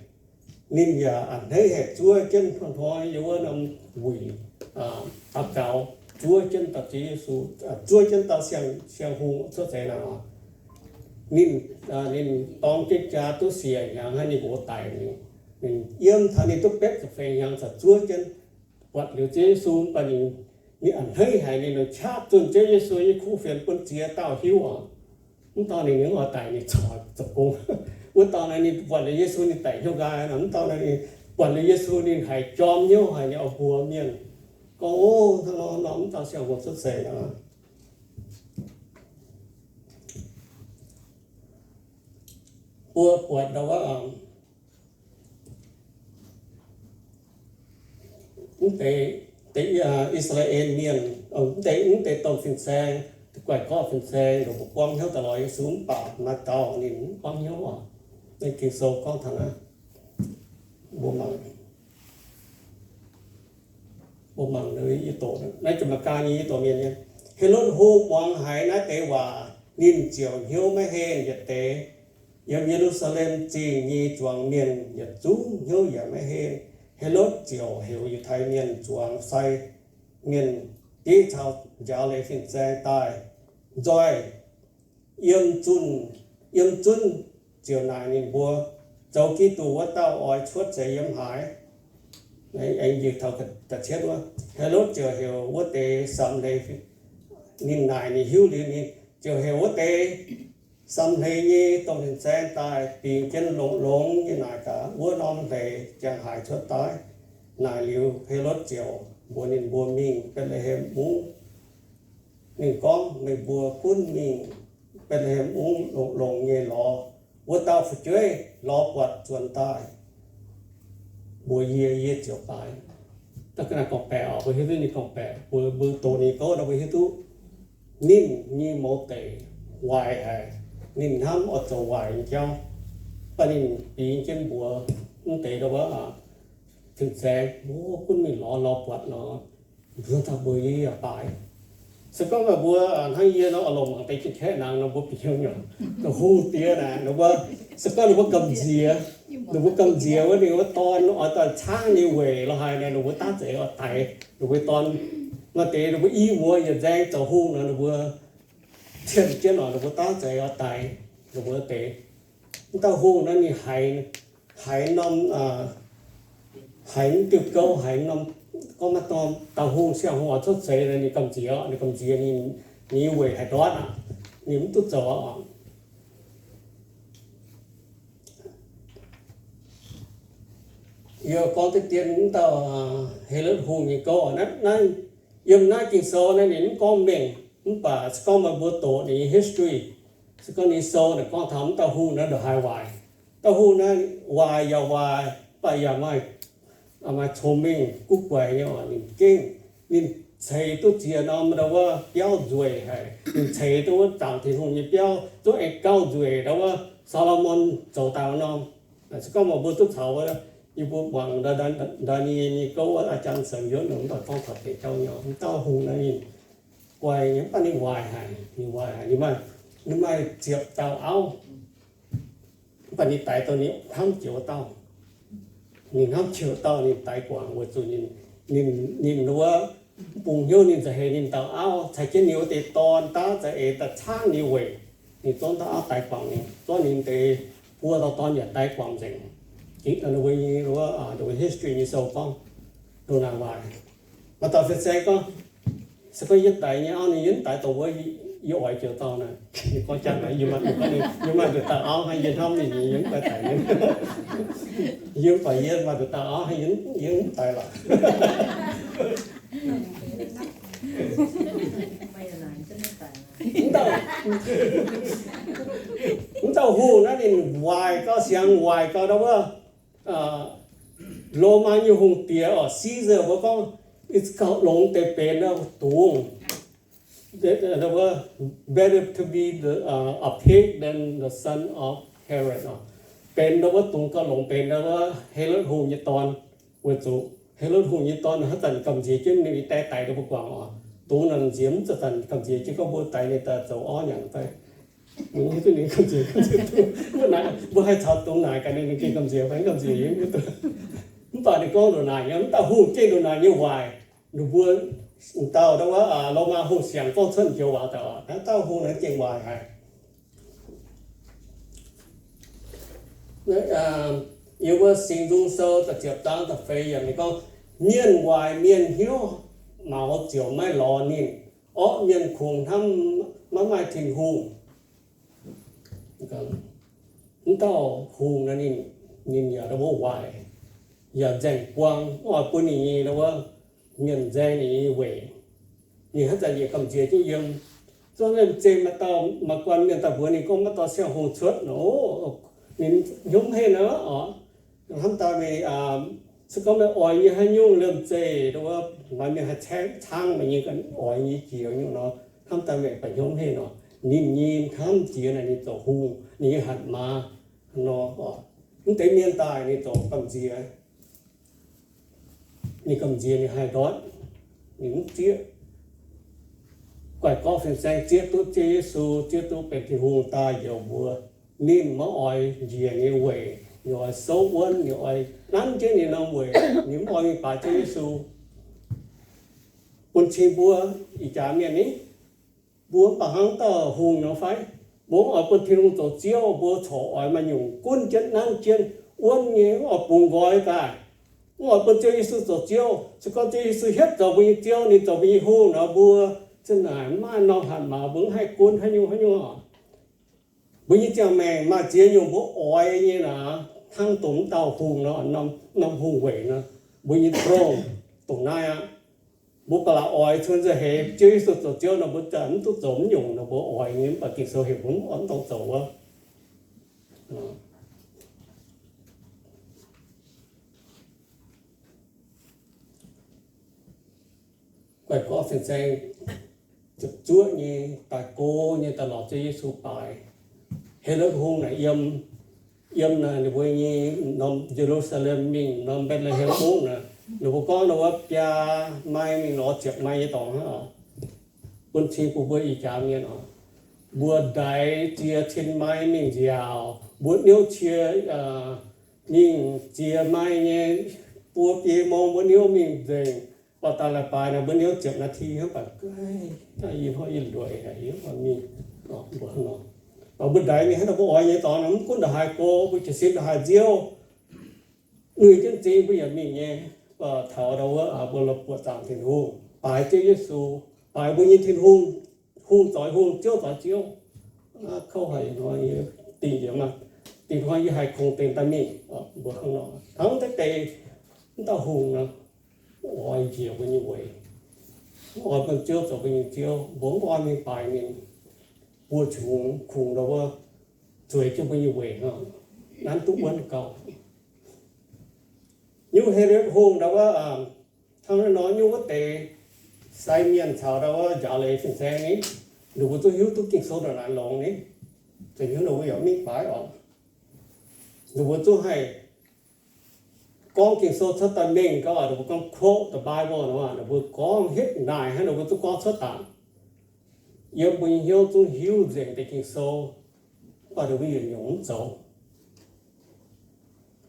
Ninh yaac a'hneiv haic zuov jienv hnoi-hnoi yiem wuov norm wuic daux gaux. zuov jienv dauh Ziouv Yesu, zuov jienv dauh Siang-Hungh cuotv seix naaic oc. Ninh, ninh dorng jienv jaa duqv siec hnyangx hnangv, ninh mbuox daic ninh. Ninh yiem taux ninh duqv betv ziepc feix hnyangx caux zuov jienv buatc liuz Ziouv Yesu, mv baac ninh, ninh a'hneiv haic, ninh longc qaqv zunh Ziouv Yesu nyei kuv fienx bun ziex dauh hiuv oc. Mv dauh ninh, ninh oix daic ninh corc zoux gong. Wuov dauh naaiv ninh buatc liuz Yesu ninh daic hnyouv nqaai nor. Mv dauh naaiv ninh buatc liuz Yesu ninh haiz jorm hnyouv haic, ninh oix mbuox mienh gorngv, o, hnangv nor nor mv dauh Siang-Hungh cuotv seix nor. Mbuo buatc ndau wuov, mv deix, deix I^saa^laa^en Mienh, mv deix, mv deix domh fin-saeng, guaix gorqv fin-saeng, ndongc mbuo buangv hnyouv daaih lorz Yesu mv baac maaih dauh ninh mv buangv hnyouv oc. Naaiv Ging-Sou gorngv taux naaiv. Mbuo mangc, mbuo mangc yie doqc naaiv jiex Meigaa nyei, yie doqc Mienh nyei. Helotv Hungh muangx haiz naaiv deix waac, ninh ziouc hnyouv maiv henh yietc deix. Yiem Ye^lu^saa^lem Zingh nyei zuangx mienh yietc zungv hnyouv yaac maiv henh. Helotv ziouc heuc Yiutai Mienh zuangx sai mienh div caux njaaux leiz fin-saeng daaih nzoih yiem zunh, yiem zunv ziouc naaic ninh mbuo, zoux Giduc wuov dauh oix cuotv seix yiem haaix? Aengx njiec taux da'cietv wuov, Helotv ziouc heuc wuov deix samx hleix, ninh naaic ninh hiuv liuz, ninh ziouc heuc wuov deix samx hleix nyei domh fin-saeng daaih bingx jienv longx-longx nyei naaic gaax wuov norm hleix ziangh haaix cuotv daaih. Naaic liuz, Helotv ziouc mbuox ninh mbuo mingh Mbetc^le^hem Mungv. Ninh gorngv, meih mbuo gunv mingh Mbetc^le^hem Mungv longx-longx nyei lorz wuov dauh fu'jueiv lorz buatc zuonx daaih mbuox yie, yie ziouc baaix. Da'ganh naaiv gorngv-baeqc oc, mbuo hiuv duqv ninh gorngv-baeqc, mbuo, mbuo doqc ninh gouv nor mbuo hiuv duqv ninh nyei mouz deic waaic haic. Ninh hnamv oix zoux waaic nyei jauv, mv baac ninh bingx jienv mbuox mv deix ndau wuov fin-saeng, o, gunv mingh lorz, lorz buatc nor, mbuo daaih mbuox yie yaac baaix. Se gorngv mbuo hnangv yie nor, oix longc mangc deix jiex kaeqv nangx nor, mbuo bieqc hnyouv nyei. Dongh hungh diex naaic, ninh mbuo, se gorngv ninh mbuo gamh nziex, ninh mbuo gamh nziex wuov, ninh mbuo dorn oix daaih caangv ninh weic lorz haaix nor, ninh mbuo daav zeiz oix daix ninh mbuo dorn. Maaih deix ninh mbuo i muoz yietc nzaeng zoux hungh nor, ninh mbuo cien jienv oc, ninh mbuo daav zeiz oix daix ninh mbuo deix. Mv dauh hungh naaiv ninh haiz, haiz norm, haiz mv diuh gouv, haiz norm, gorngv maiv dorngx, dauh hungh, siang-hungh oix cuotv seix nor, ninh gamh nziex, ninh gamh nziex, ninh, ninh weic haiz ndortv aqv, ninh mv duqv zoux aqv. Yie gorngv deix dien mv dauh Helotv Hungh nyei gouv naaiv, naaiv, yiem naaiv Ging-Sou naaiv ninh mv gorngv mengh, mv baac se gorngv meih mbuo doqc ninh nyei history, se gorngv ninh sou naaic gorngv taux mv dauh hungh naaiv ndongc haaix waaic. Dauh hungh naaiv waaic yaac waaic, mv baac yaac maaih, maaih cong-mengh guv guaix nyei oc. Ninh gengh, ninh ceix duqv ziex norm ndau wuov biauv nzueic haic. Ninh ceix duqv wuov zaangc Tin-Hungh nyei biauv, zungv aengx gauh nzueic ndau wuov Saa^lo^morn zoux daaih wuov norm. Se gorngv meih mbuo duqv caux wuov, yie mbuo muangx Ndaa^nie nyei gouv wuov, aa jang Seng Yuonv ninh mv baac gorngv taux deix jauv nyei. Mv dauh hungh naaiv ninh guaix nyei, mv baac ninh waaic haic, ninh waaic haic, ninh maaih, ninh maaih ziepc dauh auv. Mv baac ninh daix dongh ninh hnamv joux wuov dauh. Ninh hnamv joux wuov dauh ninh daix guangc weic zuqc ninh, ninh, ninh wuov mv bung hnyouv ninh za'heix ninh dauh auv caux jienv ninh wuov deix dorn daav za'eix daaih caangv ninh weic. Ninh zorqv dauh auv daix guangc, ninh zorqv ninh deix buo dauh dorn yaac daix guangc nzengc. Ninh mbuo nyei wuov, ninh mbuo history nyei sou gorngv ndongc naaic waac. Maaih dauh fin-saeng gorngv, se gorngv yie daix nyei auv ninh yie mv daix dongh wuov yie oix joux dauh naaic. Ninh gorngv jangx naaic, yie maaih, yie maaih nduqc dauh auv hnangv, yie hnamv ninh, yie mv baac daix nyei. Yie mv baac yie maaih nduqc dauh auv hnangv, yie, yie mv daix lorqc. Mv dauh, mv dauh hungh naaiv ninh waaic gau, siang waaic gau ndau wuov, Lomaa nyei hungh diex oc, Caesar mbuo gorngv, ih gauh longx deix benx dungz. Better to be the, a pig than the son of Herod oc. Benx ndau wuov dungz gauh longx, benx ndau wuov Helotv Hungh nyei dorn. Weic zuqc Helotv Hungh nyei dorn haaix zanc gamh nziex jienv ninh nyei die daix ndau mbuo guangc oc. Dungz naaic nziex mv zanc-zanc gamh nziex jienv gorngv mbuo daix ninh daaih zoux orv nyanc fai. Mv hiuv duqv ninh gamh nziex, mbuo haih caux dungz naaic gaax ninh, ninh gengh gamh nziex fai mv gamh nziex yie mv hiuv duqv. Mv baac ninh gorngv ndongc naaic nyei, mv dauh hungh gengh ndongc naaic nyei waaic. Ninh mbuo Dauh ndau wuov Lomaa hungh siangx gorngv cuotv joux waac daaih, naaiv dauh hungh naaiv gengh waaic haic. Yiem wuov Singx Nzung Sou da'ziepc zaang da'feix yiemc ninh gorngv, mienh waaic mienh hnyouv maux ziouc maiv lorz ninh, orqv mienh kungx hnamv maiv maaih Tin-Hungh. Wuov dauh hungh naaiv ninh, ninh yaac ndau wuov waaic, yaac nzaeng buang, mv oix bun ninh nyei ndau wuov mienh nzaeng ninh nyei weic. Ninh hnamv daaih njiec gamh nziex jienv yiem. Zorqv liemh zeih maaih dauh, maaih guanh mienh daaih mbuox ninh gorngv maaih dauh siang-hungh cuotv nor, ninh hnyouv mv henv aqv oc. Hnamv daaih meih, se gorngv meih oix nyei haaix nyungc liemh zeih ndau wuov, maaih mienh haih caengv, caengv meih nyei, oix nyei jiex nyungc nor, hnamv daaih meih baac hnyouv mv henv nor, ninh nyei hnamv jiex naaic ninh zoux hungh, ninh nyei hatc maaz nor, mv deix mienh daaih ninh zoux gamh nziex. Ninh gamh nziex ninh haih ndoiv, ninh mv zieqv. Guaix gorqv fin-saeng zieqv duqv Ziouv Yesu, zieqv duqv benx Tin-Hungh daaih njoux mbuo, ninh maiv oix njiec ninh nyei weic, ninh oix souv wuonv, ninh oix nanv jienv ninh norm weic, ninh mv oix mingh baaix Ziouv Yesu. Bun cing mbuo ih jaax mienh ni, mbuo mv baac hnangv dauh hungh nor fai? Mbuo mv oix bun Tin-Hungh zoux Ziouv, mbuo corc oix maaih nyungc gunv jienv, nanv jienv, wuonv nyei, mv oix bungx nqoi daaih. Mv oix bun Ziouv Yesu zoux Ziouv. Se gorngv Ziouv Yesu hietv zoux mbuo nyei Ziouv, ninh zoux mbuo nyei hungh nor, mbuo zinh naaic mv maaih norm hatc maaz, mbuo mv haih gunv haaix nyungc haaix nyungc oc. Mbuo nyei ziangh maengc maaih ziex nyungc mbuo oix nyei naaic, hnangv dongh mv dauh hungh nor, norm hungh weic nor, mbuo nyei throne dongh naaiv aqv. Mbuo ba'laqc oix cuotv nza'heix Ziouv Yesu zoux Ziouv nor, mbuo za'gengh mv duqv zoux mv nyungc nor mbuo oix nyei, mv baac Ging-Sou heuc mbuo mv oix mv dungx zoux wuov. Guaix gorqv fin-saeng ziepc zuoqv nyei daaih go nyei daaih lorz Ziouv Yesu baaix. Helotv Hungh naaic yiem, yiem naaic ninh mbuo nyei norm Ye^lu^saa^lem mingh norm Mbetc^le^hem mungv naaic, ninh mbuo gorngv ninh wuov biaa mai mingh lorz ziepc mai nyei dorngx hnangv oc. Bun cing bun mbuo ih jaax mienh oc, mbuo ndaix ziex cin mai mingh nziaauc, mbuo niouv cie mingh ziex mai nyei buo biei mong mbuo niouv mingh nzengc, baac daaih la'baaix naaic mbuo niouv ziepc นาที hnangv, baac yie hnoi yie ndueic, yie mv oix mingh. Mbuo hnangv nor, baac mbuo ndaix mingh hnangv nor mbuo oix nyei dorngx nor, mv gunv ndongc haaix go, mbuo jiez sin ndongc haaix nziouv, nui jienv zing mbuo yaac mingh nyei. Taux ndau wuov mbuo la'buoqc zaangc Tin-Hungh, baaix Ziouv Yesu, baaix mbuo nyei Tin-Hungh, hungh zoix hungh, ziouv zoix ziouv. Kouv haic hnoi, dingh njiec maah, dingh hnoi yie haih kungx deix daaih mingh. Mbuo hnangv nor, hnangv deix deix, mv dauh hungh nor, oix njiec mbuo nyei weic, mv oix bun ziouv zoux mbuo nyei ziouv, mbuo mv oix mingh baaix ninh, mbuo qongx kungx ndau wuov zueiz jienv mbuo nyei weic, nanv duqv wuonv gauh. Nyungc Helotv Hungh ndau wuov, hnangv naaiv nor nyungc wuov deix sai mienh caux ndau wuov njaaux leiz fin-saeng ni, ninh mbuo zungv hiuv duqv Ging-Sou ndongc naaiv longx ni, za'gengh ninh mbuo yaac mv mingh baaix oc. Ninh mbuo zungv haih gorngv Ging-Sou cuotv daaih mengh gauh, ninh mbuo gorngv quote the Bible nor, ninh mbuo gorngv hietv naaic hnangv ninh mbuo zungv gorngv cuotv daaih. Yiem mbuo nyei hnyouv zungv hiuv nzengc deix Ging-Sou, mv baac ninh mbuo yietc nyungc mv zoux.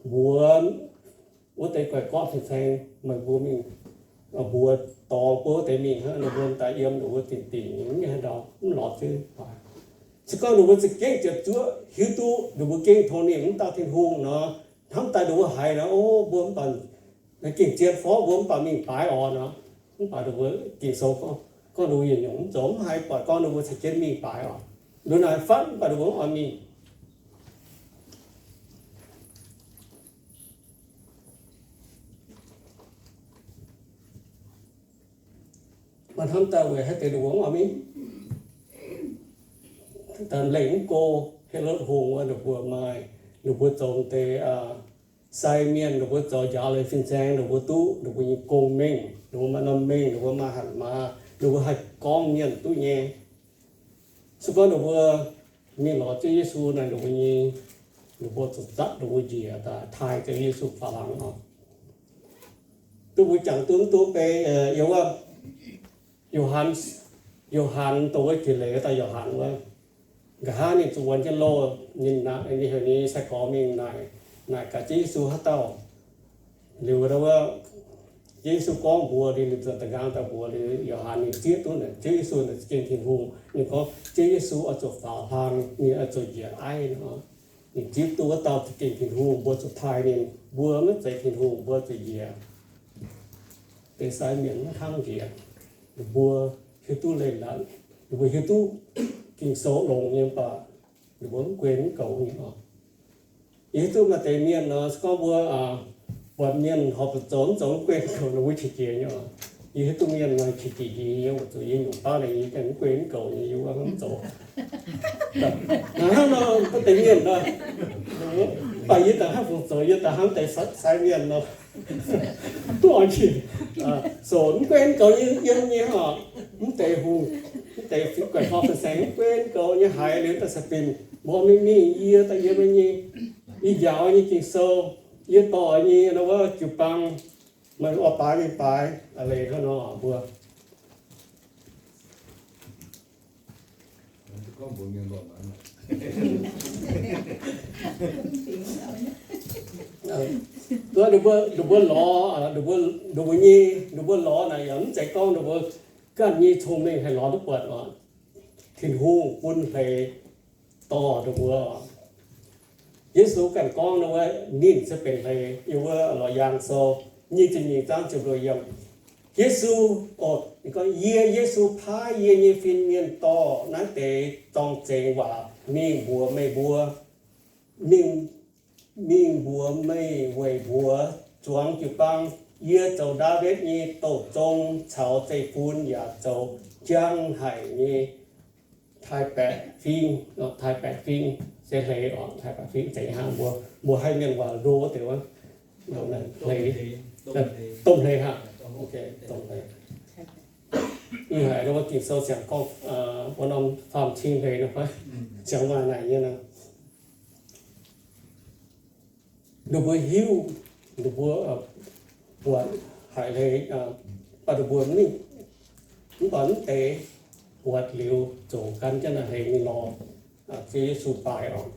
Mbuox wuov deix guaix gorqv fin-saeng meih mbuo mingh, mbuox dorngx bun wuov deix mingh hnangv, ninh mbuo daaih yiem ninh mbuo dingc dingc nyei, mv haaix ndau mv lorz Ziouv baaix. Se gorngv ninh mbuo za'gengh ziepc zuoqv hiuv duqv ninh mbuo gengh tongx ninh mv dauh Tin-Hungh nor, hnamv daaih ninh mbuo haiz nor, o, mbuo mv baac gengh zien fov mbuo mv baac mingh baaix oc nor, mv baac ninh mbuo Ging-Sou gorngv ninh mbuo yietc nyungc mv zoux, mv haih buatc gorngv ninh mbuo caux jienv mingh baaix oc. Nduov naaiv fatv mv baac ninh mbuo mv oix mingh. Maaih hnamv daaih weic haaix deix ninh mbuo mv oix mingh? Daaih lengh mv go, Helotv Hungh wuov ninh mbuo maaih, ninh mbuo zoux deix sai mienh, ninh mbuo zoux njaaux leiz fin-saeng, ninh mbuo duqv ninh mbuo nyei gong mengh, ninh mbuo maaih norm mengh, ninh mbuo maaih hatc maaz, ninh mbuo haih gorngv mienh duqv nyei. Se gorngv ninh mbuo mingh lorz Ziouv Yesu naaic, ninh mbuo nyei, ninh mbuo zuqc zatv ninh mbuo njiec daaih taaih Ziouv Yesu faaux laangz oc. Duqv mbuo jangx duqv mv duqv beiv, yiem wuov Yo^han, Yo^han dongh wuov jiex leiz wuov dauh Yo^han wuov, nqa'haav ninh zuqc wuonx jienv loh, ninh heuc ninh nyei sai-gorx mingh naaic, naaic gaax Ziouv Yesu haaix dauh. Liuz wuov, Ziouv Yesu gorngv mbuox ninh, ninh nzuonx da'nqaang daaih mbuox ninh, Yo^han ninh zieqv duqv naaic Ziouv Yesu naaic za'gengh Tin-Hungh. Ninh gorngv Ziouv Yesu oix zuqc faaux hlang, ninh oix zuqc njiec aiv nor. Ninh zieqv duqv wuov dauh za'gengh Tin-Hungh, mbuo zuqc taaih ninh. Mbuo maiv zeiz Tin-Hungh, mbuo zuqc njiec. Deix sai mienh maiv hnangv njiec. Ninh mbuo hiuv duqv leiz-latc, ninh mbuo hiuv duqv Ging-Sou longx nyei, mv baac ninh mbuo mv guen mv goux nyei oc. Yie hiuv duqv maaih deix mienh nor, se gorngv mbuo buatc mienh horpc zuqc zoux, mv zoux mv guen mv goux, ninh mbuo qiex jiez nyei oc. Yie hiuv duqv mienh nor qiex jiez nyei, weic zuqc yie nyungc baav naaic yie gengh mv guen mv goux nyei, yie wuov hnangv zoux. Naaiv hnangv nor, maaih deix mienh nor, mv baac yie da'hnangv fungc zoux, yie da'hnangv deix sai mienh nor. Duqv oix qiex, zoux mv guen mv goux nyei yiem nyei oc. Mv deix hungh, mv deix fingx guaix horpc fin-saeng mv guen mv goux nyei haiz liuz daaih saah binc mbuo mingh mingh yie daaih yiem nyei, yie njaaux nyei Ging-Sou, yie dorh nyei nor wuov jiu-baang, meih oix baaix mingh baaix, a'leiz hnangv nor mbuo. Ninh mbuo, ninh mbuo lorz, ninh mbuo, ninh mbuo nyei, ninh mbuo lorz naaic yaac mv zeiz gorngv ninh mbuo ganh nyei cong-mengh haih lorz duqv buatc oc. Tin-Hungh bun hleix dorh ninh mbuo. Yesu ganh gorngv ninh wuov, ninh se benx hleix. Yiem wuov Lorqc Yaangh Sou nyic ziepc nyeic zaang ziepc luoqc yiemc. Yesu, o, ninh gorngv, Yie, Yesu, paaiv yie nyei fin-mienh dorh naaiv deix zorng-zengx waac mingh mbuox meih mbuo, mingh, mingh mbuox meih weic mbuox zuangx jiu-baang, yie zoux Ndaawitv nyei douh zong caux zeiv-fun yaac zoux jangx haic nyei taaix-baeqc fing, taaix-baeqc fing, se hleix oc, taaix-baeqc fing zeiz hnangv mbuo, mbuo haih mienh waac ndo deix wuov, hleix, domh hleix hnangv, domh hleix. Ih haic wuov Ging-Sou ziangh gorngv wuov norm faam-cing hleix nor fai, ziangh maaih naaic nyei nor. Ninh mbuo hiuv, ninh mbuo buatc haic hleix, baac ninh mbuo mv, mv baac mv deix buatc liuz zoux gan jienv naaiv hleix mingh lorz Ziouv Yesu daaih oc.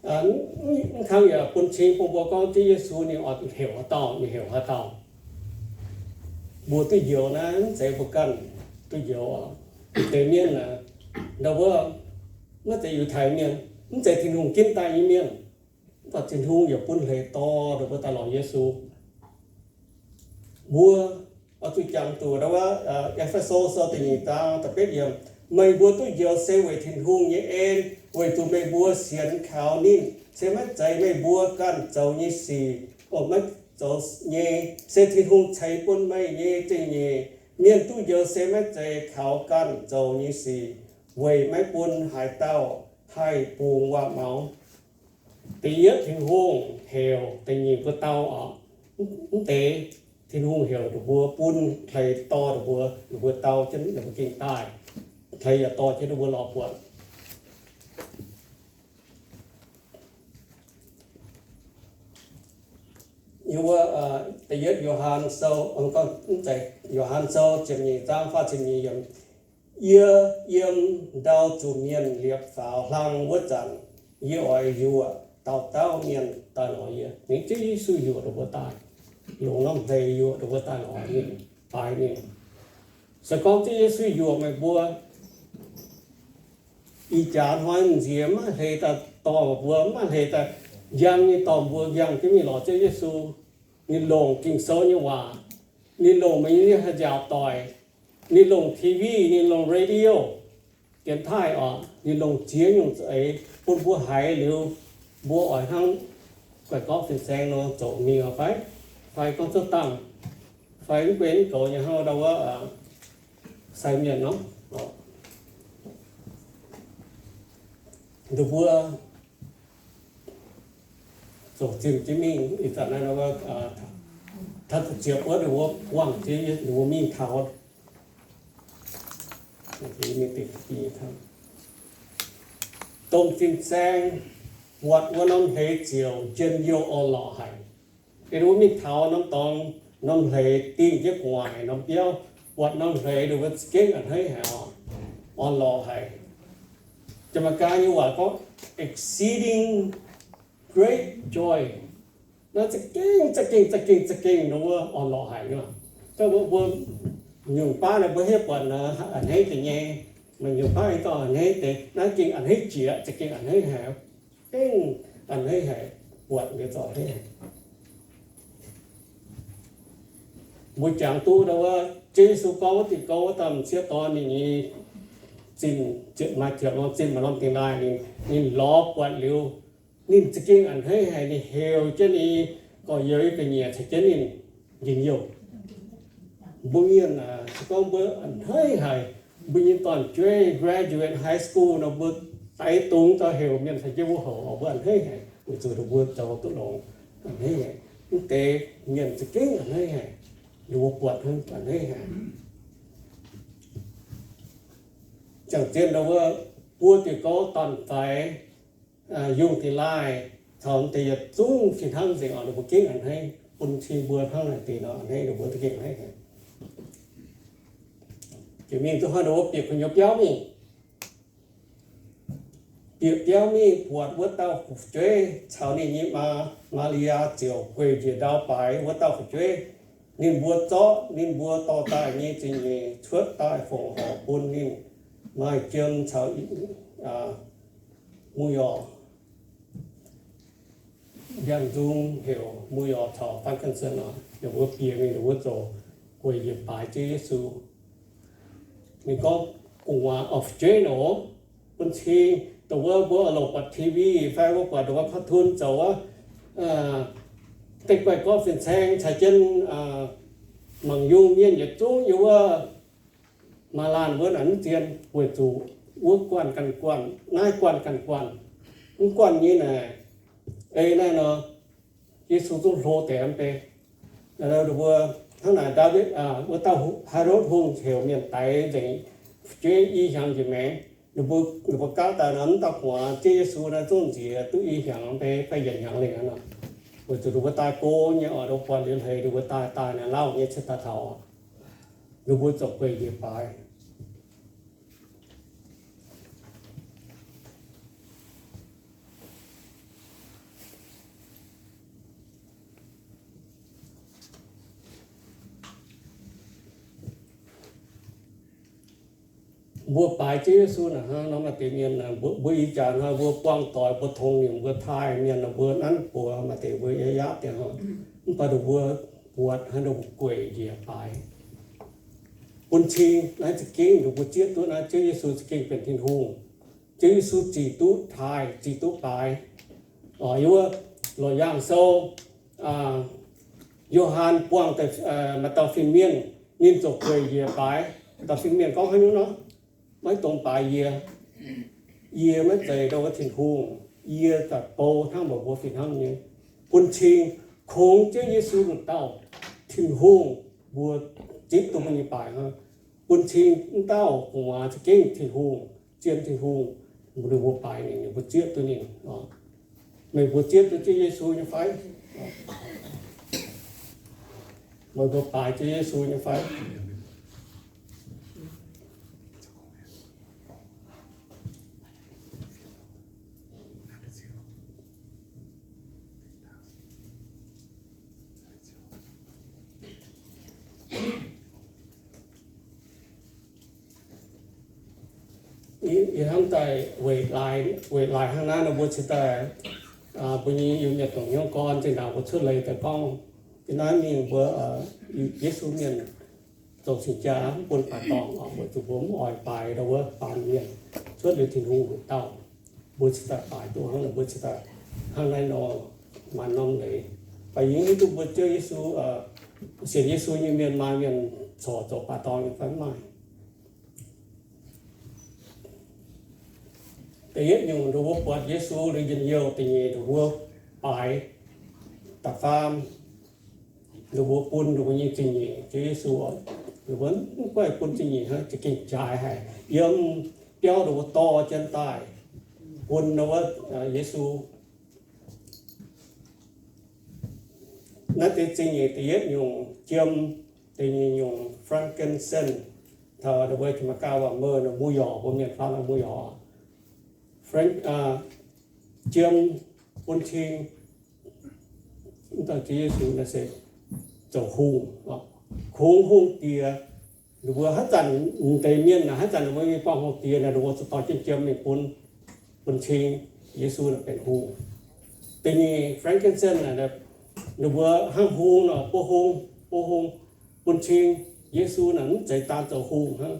Mv kangv yaac bun cing bun mbuo gorngv Ziouv Yesu ninh oix heuc haaix dauh, ninh heuc haaix dauh. Mbuo duqv njoux naaiv mv zeiz mbuo ganh duqv njoux. Deix mienh aah, ndau wuov maiv zeiz Yiutai mienh, mv zeiz Tin-Hungh ginv daaih nyei mienh, mv baac Tin-Hungh yaac bun hleix dorh ninh mbuo daaih lorz Yesu. Mbuo oix zuqc jangx zuqc ndau wuov E^fe^so Sou da'nyeic zaang da'betv yiemc, meih mbuo duqv njoux se weic Tin-Hungh nyei en, weic zuqc meih mbuo sienx kaux ninh. Se maiv zeiz meih mbuo ganh zoux nyei sic, maiv zoux nyei, se Tin-Hungh ceix bun meih nyei zingh nyeic. Mienh duqv njoux se maiv zeiz kaux ganh zoux nyei sic, weic maiv bun haaix dauh haih bungx waac-maux. Da'yietv Tin-Hungh heuc, da'nyeic mbuo dau oc. Mv deix Tin-Hungh heuc ninh mbuo, bun hleix dorh ninh mbuo, ninh mbuo dau jienv ninh mbuo gengh daaih. Hleix yaac dorh jienv ninh mbuo lorz buatc. Yiem wuov da'yietv Yo^han Sou, mv zeiz, Yo^han Sou ziepc nyeic zaang faah ziepc nyeic yiemc. Yie yiem ndau zuqc mienh liepc faaux hlang wuov zanc, yie oix yuoqc dauh dauh mienh daaih lorz yie. Ninh Ziouv Yesu yuoqc ninh mbuo daaih, longc norm hleix yuoqc ninh mbuo daaih lorz ninh, baaix ninh. Se gorngv Ziouv Yesu yuoqc meih mbuo, ih jaax hnoi nziex maiv hleix daaih dorh mbuo, maiv hleix daaih njang nyei dorh mbuo njang jienv mingh lorz Ziouv Yesu. Ninh longc Ging-Sou nyei waac, ninh longc meih nyei haaix nziaauc doic, ninh longc T V, ninh longc radio, dienx taaih oc, ninh longc ziex nyungc za'eix bun mbuo haiz liuz, mbuo oix hnangv guaix gorngv fin-saeng nor zoux mingh oc fai, fai gorngv cuotv dangh, fai mv guen mv goux nyei hnangv ndau wuov sai mienh nor. Ninh mbuo zoux zinh jienv mingh, ih zanc naaiv, taux ziepc wuov ninh mbuo wangh jienv ninh mbuo mingh taux, dongh fin-saeng buatc wuov norm hleix ziouc njien-youh orn-lorqc haic. Ninh mbuo mingh taux norm dorngx, norm hleix dingh jienv gu'nguaaic norm biauv, buatc norm hleix ninh mbuo za'gengh a'hneiv haic oc, orn-lorqc haic. Jaa^mai^gaa nyei waac gorngv exceeding great joy. Naaiv za'gengh, za'gengh, za'gengh, za'gengh nor wuov orn-lorqc haic nyei. Mbuo, mbuo nyungc baav naaiv mbuo hiuv buatc naaiv a'hneiv deix nyei, maaih nyungc baav aengx dorh a'hneiv deix. Naaiv gengh a'hneiv jiex, za'gengh a'hneiv haic, gengh a'hneiv haic, buatc liuz zoux a'hneiv haic. Mbuo jangx duqv ndau wuov, Ziouv Yesu gorngv wuov diuh gouv wuov dauh m'sieqv dorn ninh nyei zinh, maaih ziepc norm zinh, maaih norm dingh laaih, ninh, ninh lorz buatc liuz, ninh za'gengh a'hneiv haic, ninh heuc jienv ninh gorx-youz ga'nyiec caux jienv ninh njien-youh. Mbuo mienh se gorngv mbuo a'hneiv haic, mbuo nyei dorn-jueiv graduate high school nor mbuo daix dungz daaih heuc mienh caux jienv wuov hoc, mbuo a'hneiv haic, weic zuqc ninh mbuo zoux duqv longx, a'hneiv haic. Mv deix mienh za'gengh a'hneiv haic, ninh mbuo buatc hnangv a'hneiv haic. Ziangh zien ndau wuov, buo diuh gouv dorn-faix, yungh dingh laaih, caux deix yietc zungv fih hnangv nzengc oc, ninh mbuo gengh a'hneiv, bun cing mbuo hnangv naaic deix nor a'hneiv, ninh mbuo za'gengh a'hneiv haic. Jiex mingh duqv hnoi ninh mbuo bieqc gu'nyuoz biauv mingh. Bieqc biauv mingh buatc wuov dauh fu'jueiv caux ninh nyei maa, Maa^li^yaa, ziouc gueic njiec ndau baaix wuov dauh fu'jueiv. Ninh mbuo zorqv ninh mbuo dorh daaih nyei zingh nyeic cuotv daaih fongc horc bun ninh, maaih jiem caux muic-yorc, ndiangx-nzung heuc muic-yorc caux frankincense oc. Ninh mbuo bieqc mingh, ninh mbuo ziouc gueic njiec baaix Ziouv Yesu. Ninh gorngv gu'nguaaz of Jane oc, bun cing dongh wuov mbuo oix longc buatc T V fai mbuo buatc dongh wuov cartoon zoux wuov, deic-guaih gorqv fin-saeng caux jienv mangc yungh mienh yietc zungv yiem wuov maaih laanh wuov naaic mv zien, weic zuqc wuov guanh ganh guanh, naaiv guanh ganh guanh. Mv guanh nyei naaic, ei naaiv nor, Yesu zungv hlo deix mv bei. Mbuo hnangv naaic, Ndaawitv, wuov dauh Herotv Hungh heuc mienh daix nzengc fu'jueiv i hnyangx njiec maengx. Ninh mbuo, ninh mbuo gapv daaih nor, mv dauh gu'nguaaz Ziouv Yesu naaiv zungv nziex duqv i hnyangx mv bei fai yietc hnyangx lengh nor. Weic zuqc ninh mbuo daaih go nyei oc, ninh mbuo buatc liuz hleix, ninh mbuo daaih, daaih naaic lauh nyei cingx daaih taux, ninh mbuo ziouc gueic njiec baaix. Mbuo baaix Ziouv Yesu naaic hnangv nor, maaih deix mienh, mbuo ih jaax hnoi mbuo buangh doic, mbuo tongx nimc, mbuo taaih mienh, mbuo nanv buoz, maaih deix mbuo yaac yaav deix hnoi. Mv baac ninh mbuo buatc hnangv ninh mbuo gueic njiec baaix, bun cing naaiv za'gengh ninh mbuo zieqv duqv naaiv Ziouv Yesu za'gengh benx Tin-Hungh. Ziouv Yesu zic duqv taaih, zic duqv baaix. Yiem wuov Loz-Yaangh Sou, Yo^han buangh maaih dauh fin-mienh, ninh ziouc gueic njiec baaix. Dauh fin-mienh gorngv haaix nyungc nor? Maiv dungx baaix yie. Yie maiv zeiz ndau wuov Tin-Hungh. Yie daaih bou hnangv meih mbuo fih hnangv nyei. Bun cing kungx Ziouv Yesu wuov dauh Tin-Hungh mbuo zipv duqv mbuo nyei baaix hnangv. Bun cing wuov dauh gu'nguaaz za'gengh Tin-Hungh, zien Tin-Hungh, mbuo baaix ninh, mbuo zieqv duqv ninh. Meih mbuo zieqv duqv Ziouv Yesu nyei fai? Meih mbuo baaix Ziouv Yesu nyei fai? Ih hnamv daaih weic laaix, weic laaix hnangv naaiv nor mbuo cingx daaih, mbuo nyei Iu-Mienh dongh hnyouv gorn zinh ndaangc mbuo cuotv leiz daaih gorngv, ih naaiv mingh mbuo Yesu mienh zoux cing-jaa mv bun baaix dorngh oc, weic zuqc mbuo mv oix baaix ndau wuov baamh mienh, cuotv liuz Tin-Hungh wuov dauh. Mbuo cingx daaih baaix duqv hnangv naaiv, mbuo cingx daaih hnangv naaiv nor maanc norm leiz. Baaix yie hiuv duqv mbuo Ziouv Yesu, sienx Yesu nyei mienh maaih mienh corc zoux baaix dorngh nyei fai mv maaih. Da'yietv nyungc, ninh mbuo buatc Yesu liuz njien-youh. Da'nyeic, ninh mbuo baaix. Da'faam, ninh mbuo bun ninh mbuo nyei zingh nyeic Ziouv Yesu. Ninh mbuo mv gaengh bun zingh nyeic hnangv, za'gengh jaaix haic. Yiem biauv ninh mbuo dorh jienv daaih bun wuov Yesu. Naaiv deix zingh nyeic da'yietv nyungc jiem, da'nyeic nyungc frankincense, taux ninh mbuo Janx-Meigaa waac myrrh, ninh mbuo mouv yorc, mbuo mienh faanv mouv yorc. Jiem bun cing, mv dauh Ziouv Yesu naaiv se zoux hungh, kungx hungh diex. Ninh mbuo haaix zanc m'deix mienh naaic, haaix zanc ninh mbuo mingh buangh hungh diex naaic, ninh mbuo zuqc dorh jienv jiem mingh bun, bun cing Yesu naaic benx hungh. Da'nyeic frankincense naaic, ninh mbuo hnangv hungh nor, buov hung, buov hung bun cing Yesu naaic, mv zeiz daan zoux hungh hnangv,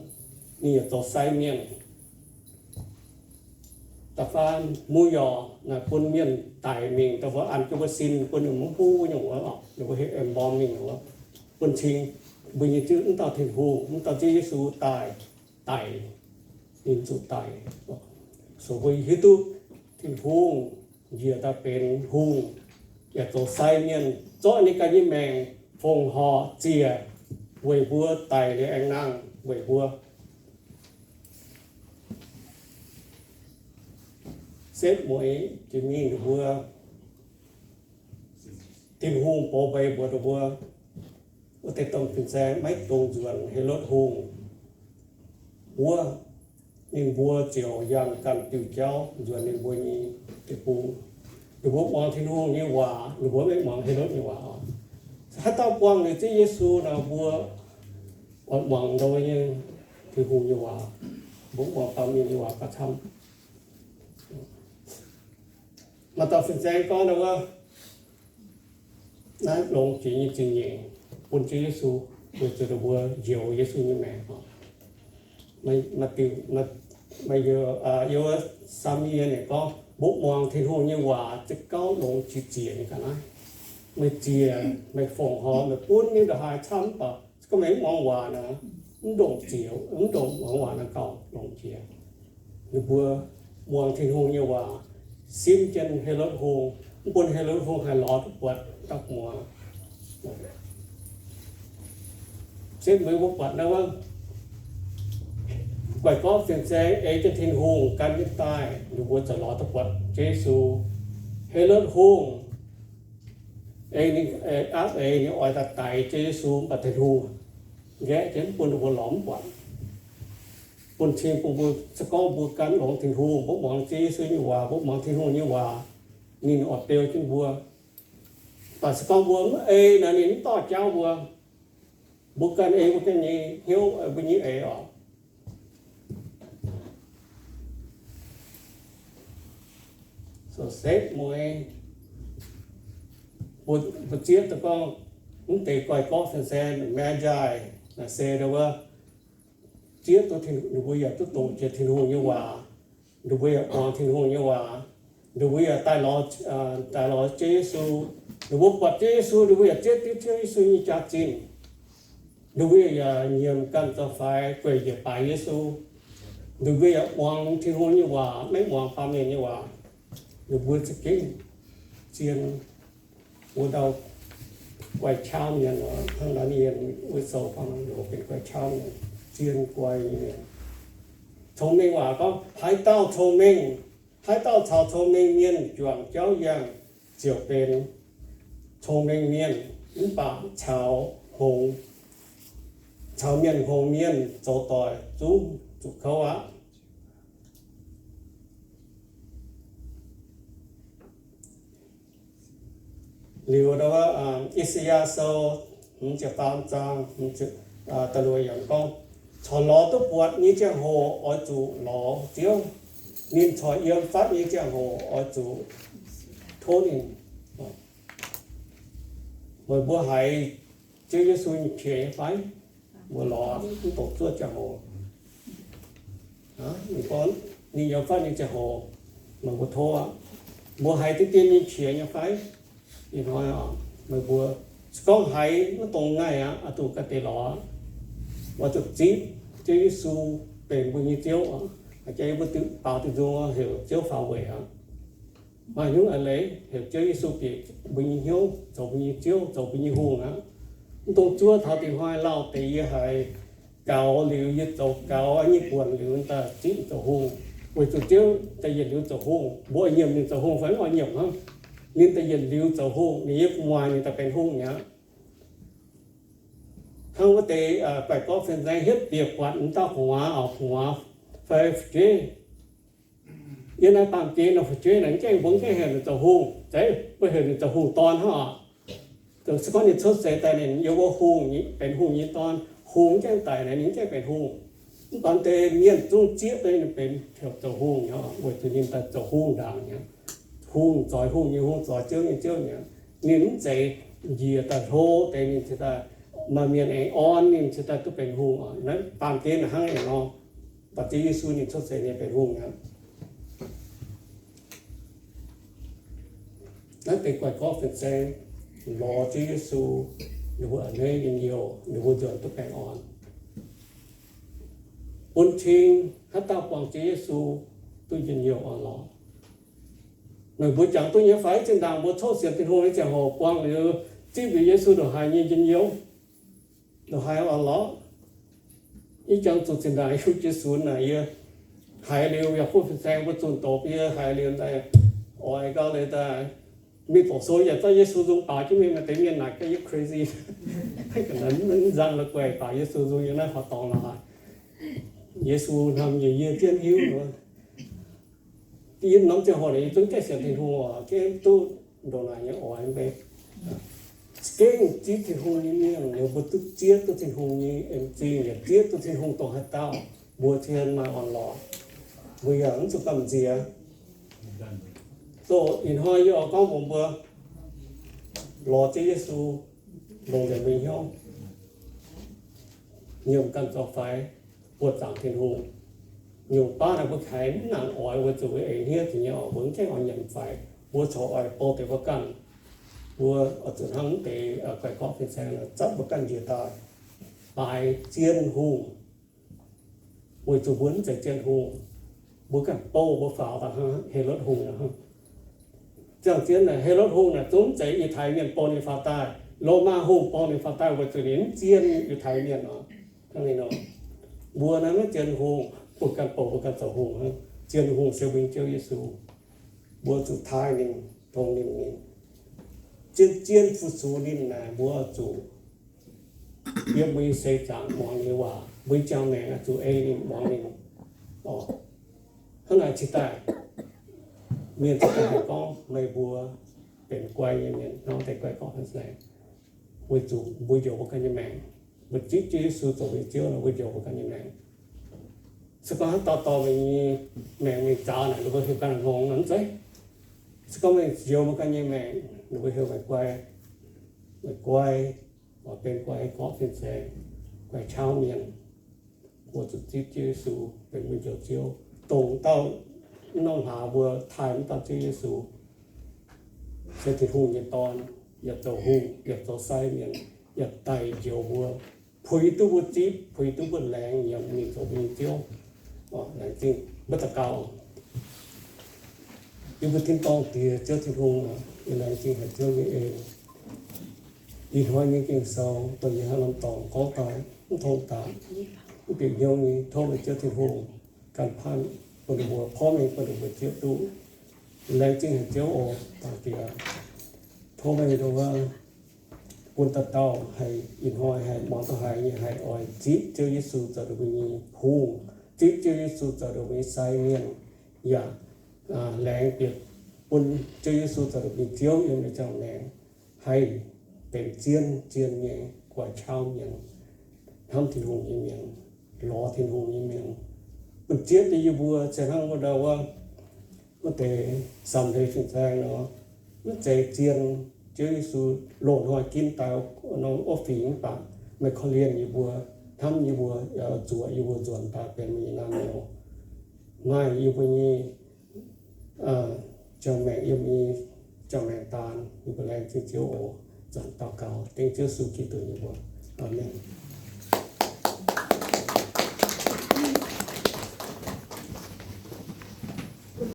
ninh yaac zoux sai mienh. Da'faam, mu yoc naaic bun mienh daic mingh, da'faam an jienv mbuo sin, bun ninh mbuo mv huv nyungc wuov, ninh mbuo heuc embalming wuov, bun cing mbuo nyei Ziouv, mv dauh Tin-Hungh, mv dauh Ziouv Yesu daaih, daic, ninh zuqc daic, so mbuo hiuv duqv Tin-Hungh njiec daaih benx hungh, yaac zoux sai mienh, zorqv ninh ganh nyei maengc fongc horc ziec weic mbuo, daic liuz aengx nangh weic mbuo. Setv mueiz jiex mingh ninh mbuo, Tin-Hungh bov mbeix mbuox ninh mbuo, wuov deix domh fin-saeng maiv dungx nzuonx Helotv Hungh wuov. Ninh mbuo ziouc yangh ganh diuh jauv nzuonx ninh mbuo nyei deic-bung. Ninh mbuo muangx Tin-Hungh nyei waac, ninh mbuo maiv muangx Helotv nyei waac. Haaix dauh buangh liuz Ziouv Yesu nor, mbuo oix muangx ndo nyei Tin-Hungh nyei waac, mbuo mv muangx baamh mienh nyei waac gauh camv. Maaih dauh fin-saeng gorngv wuov, naaiv longx jiex nyei zingh nyeic bun Ziouv Yesu, weic zuqc ninh mbuo njoux Yesu nyei maengc. Maaih, maaih, maaih, yiem Saamv Yie ninh gorngv, mbuo muangx Tin-Hungh nyei waac ziouc gauh longx jiex zingh nyeic ga'naaiv. Meih ziec, meih fongc horc, meih bun mingh ndongc haaix camv mv baac gorngv meih mv muangx waac naaic, mv ndongc ziec, mv ndongc muangx waac naaic gauh longx jiex. Ninh mbuo muangx Tin-Hungh nyei waac, simv jienv Helotv Hungh, mv bun Helotv Hungh haih lorz duqv buatc dauh muoz. Setv mueiz mbuo buatc naaiv wuov, guaix gorqv fin-saeng ei jienv Tin-Hungh gan jienv daaih, ninh mbuo ziouc lorz duqv buatc Ziouv Yesu. Helotv Hungh ei ninh, aapv eix ninh oix daaih daix Ziouv Yesu, mv baac Tin-Hungh nqaeqv jienv, mv bun ninh mbuo lorz mv buatc. Bun cing bun mbuo, se gorngv mbuo gan longx Tin-Hungh, mbuo muangx Ziouv Yesu nyei waac, mbuo muangx Tin-Hungh nyei waac, ninh oix beu jienv mbuo. Mv baac se gorngv mbuo mv ei naaic, ninh mv dorh jauv mbuo. Mbuo ganh ei mbuo ganh nyei hnyouv, mbuo nyei eix oc. So setv mueiz mbuo zieqv duqv gorngv, mv deix guaix gorqv fin-saeng, Magi, naaic se wuov, zieqv duqv, ninh mbuo yaac duqv doqc jiex Tin-Hungh nyei waac, ninh mbuo yaac muangx Tin-Hungh nyei waac, ninh mbuo yaac daaih lorz, daaih lorz Ziouv Yesu. Ninh mbuo buatc Ziouv Yesu, ninh mbuo yaac zieqv diuv Ziouv Yesu nyei jaax-zinh. Ninh mbuo yaac nyiemc ganh zoux faix gueic njiec baaix Yesu. Ninh mbuo yaac muangx Tin-Hungh nyei waac, maiv muangx baamh mienh nyei waac. Ninh mbuo za'gengh zien wuov dauh guaix qaqv mienh, hnangv naaiv mienh wuov sou gorngv, ninh mbuo benx guaix qaqv mienh, zien guaix nyei mienh. Cong-mengh waac gorngv, haaix dauh cong-mengh, haaix dauh caux cong-mengh mienh juangc jauv yangh, ziouc benx cong-mengh mienh, mv baac caux hngongx, caux mienh hngongx mienh zoux doic zungv zuqc kouv aqv. Liuz, I^saa^yaa Sou hmz ziepc faam zaang da'luoqc yiemc gorngv, corc lorz duqv buatc nyei ziangh hoc oix zuqc lorz Ziouv. Ninh corc yiem fatv nyei ziangh hoc oix zuqc tov ninh. Meih mbuo haiz Ziouv Yesu nyei qiex nyei fai? Mbuo lorz mv dongh zuov ziangh hoc, ninh yiem fatv nyei ziangh hoc, meih mbuo tov aqv. Mbuo haiz deix dien nyei qiex nyei fai? Ih hnoi meih mbuo se gorngv haiz mv dongh naaiv aqv, oix zuqc ganh deix lorz, oix zuqc zipv Ziouv Yesu benx mbuo nyei Ziouv. Jiex mbuo baaux diuh nzung heuc Ziouv faaux weic aqv. Maaih nyungc eix leiz heuc Ziouv Yesu bieqc mbuo nyei hnyouv zoux mbuo nyei Ziouv, zoux mbuo nyei hungh aqv. Mv dongh zuov taux dingc hnoi lauh deix yie haiz gaux liuz, yie zoux gaux nyei buonc liuz daaih zipv zoux hungh. Weic zuqc Ziouv daaih yietc liuz zoux hungh, mbuo oix nyiemc ninh zoux hungh fai mv oix nyiemc hnangv? Ninh daaih yietc liuz zoux hungh, ninh yie gu'nguaaic ninh daaih benx hungh mi'aqv. Hnangv wuov deix baeqc gorqv fin-saeng hietv bieqc buatc m'dauh gu'nguaaz, gu'nguaaz fai fu'jueiv, Yiem naaiv baamh gen nor fu'jueiv naaic mv gaengh, mbuo mv gaengh heuc ninh zoux hungh. Zeiz mbuo heuc ninh zoux hungh dorn hnangv oc. Se gorngv ninh cuotv seix daaih ninh yiem wuov hungh, benx hungh nyei dorn, hungh mv gaengh daic naaic ninh mv gaengh benx hungh. Mv baac deix mienh zungv zieqv duqv ninh benx heuc zoux hungh nyei, weic zuqc ninh daaih zoux hungh ndaangc nyei. Hungh zoix hungh nyei hungh, zoix ziouv nyei ziouv nyei. Ninh mv zeiz njiec daaih hlo deix, ninh cingx daaih maaih mienh aengx orn ninh cingx daaih duqv benx hungh oc. Naaiv baamh gen naaic hnangv naaic nor. Mv baac Ziouv Yesu ninh cuotv seix ninh benx hungh aqv. Naaiv deix guai gorqv fin-saeng lorz Ziouv Yesu, ninh mbuo a'hneiv njien-youh, ninh mbuo nzuonx duqv baengh orn. Bun cing haaix dauh buangh Ziouv Yesu duqv njien-youh orn-lorqc. Meih mbuo jangx duqv nyei fai? Zinh ndaangc mbuo coqv sienx Tin-Hungh nyei ziangh hoc buangh liuz, zipv liuz Yesu ndongc haaix nyei njien-youh, ndongc haaix orn-lorqc? Yie jangx zuqc zinh ndaangc yie Jiu-sunx naaic, yie haiz liuz yaac butv fin-saeng mbuo zunh doqc, yie haiz liuz daaih oix gau liuz daaih, mingh doqc sou yaac zorqv Yesu nzung baaux jienv mingh. Maaih deix mienh naaic gaax yie crazy, mv nzang la'guaih baaux Yesu nzung yiem naaiv horqc dorngx lorqc. Yesu hnamv nyei, yie jienv hiuv. Yie norm ziangh hoc naaic yie zungv gaengh sienx Tin-Hungh oc, gaengh duqv ndongc naaic nyei oix mv bei. Gaengh zipv Tin-Hungh nyei mienh, ninh mbuo duqv zieqv duqv Tin-Hungh nyei en zingh, yaac zieqv duqv Tin-Hungh dongh haaix dauh, mbuo cien maaih orn-lorqc, mbuo yaac mv zuqc gamh nziex. So ih hnoi yie oix gorngv mbuox mbuo, lorz Ziouv Yesu longc nzengc mbuo nyei hnyouv, nyiemc ganh zoux faix, buoqc zaangc Tin-Hungh. Nyungc baav naaic mbuo haiz mv nangc oix weic zuqc mbuo eix hniev deix nyei oc, mbuo mv gaengh oix nyiemc faix. Mbuo corc oix bou deix mbuo ganh. Mbuo oix zuqc hnangv mv deix guai gorqv fin-saeng nor, zatv mbuo ganh njiec daaih baaix zien hungh, weic zuqc mbuo mv zeiz zien hungh. Mbuo ganh bou mbuo faaux daaih hnangv Helotv Hungh hnangv. Ziangh zien naaic Helotv Hungh naaic zungv mv zeiz Yiutai Mienh bou ninh faaux daaih. Lomaa Hungh bou ninh faaux daaih weic zuqc ninh mv zien Yiutai Mienh oc. Hnangv naaiv nor, mbuo naaiv maiv zien hungh, mbuo ganh bou mbuo ganh zoux hungh hnangv. Zien hungh se mbuo nyei Ziouv Yesu. Mbuo zuqc taaih ninh, tongx ninh, ninh zien zien fu-sux ninh naaic, mbuo zuqc yiem mbuo nyei seix zaangc muangx ninh nyei waac, mbuo nyei ziangh maengc zuqc ei ninh, muangx ninh. Hnangv naaic cingx daaih mienh cingx daaih haih gorngv meih mbuo benx guai nyei mienh hnangv deix guai gorqv hnangv naaic. Weic zuqc mbuo njoux mbuo ganh nyei maengc, mbuo zipv Ziouv Yesu zoux mbuo nyei Ziouv nor, mbuo njoux mbuo ganh nyei maengc. Se gorngv haaix dauh dorh meih nyei maengc mingh zaaux naaic, ninh mbuo heuc ganh hngongx nor, mv zeiz. Se gorngv meih njoux meih ganh nyei maengc, ninh mbuo heuc meih guai, meih guai, oix benx guai gorqv fin-saeng, guai qauv mienh. Mbuo zuqc zipv Ziouv Yesu benx mbuo njoux Ziouv. Dongh dauh norm hlaax mbuo taaih mv dauh Ziouv Yesu, se Tin-Hungh nyei Dorn, yaac zoux hungh, yaac zoux sai mienh, yaac daic njoux mbuo, puix duqv mbuo zipv, puix duqv mbuo laengz nyiemc ninh zoux mbuo nyei Ziouv. Laengz zingh. Mbuo daux gaux. Yie mbuo tin-dorngh Diex, Ziouv Tin-Hungh, yie laengz zingh haic Ziouv nyei en. Ih hnoi nyei Ging-Sou dongh yie hnangv norm dorngx gorngv daaih, mv tong daaih, mv bieqc hnyouv nyei, tov meih Ziouv Tin-Hungh ganh paanh bun ninh mbuo, porv mengh bun ninh mbuo zieqv duqv. Laengz zingh haic Ziouv oc, Dangh Diex. Tov meih ndongc wuov bun dauh dauh haih ih hnoi haih muangx duqv haiz nyei haih oix zipv Ziouv Yesu zoux ninh mbuo nyei hungh, zipv Ziouv Yesu zoux ninh mbuo nyei sai mienh, yaac laengz bieqc bun Ziouv Yesu zoux ninh mbuo nyei Ziouv yiem ninh ziangh maengc, haih benx zien zien nyei guai qauv mienh, hnamv Tin-Hungh nyei mienh, lorz Tin-Hungh nyei mienh. Bun zieqv duqv yie mbuo se hnangv wuov ndau wuov, wuov deix samx hleix fin-saeng nor, mv zeiz zien Ziouv Yesu loz-hnoi ginv daaih norm wuov fingx mv baac meih korv-lienh yie mbuo, hnamv yie mbuo, zuoqc yie mbuo nzuonx daaih benx meih nyei naamh nyouz, maaih yie mbuo nyei ziangh maengc yiem meih nyei ziangh maengc daan. Yie mbuo laengz zingh Ziouv oc. Zanc daux gaux dengv Ziouv Yesu Giduc nyei mbuox. Aamen.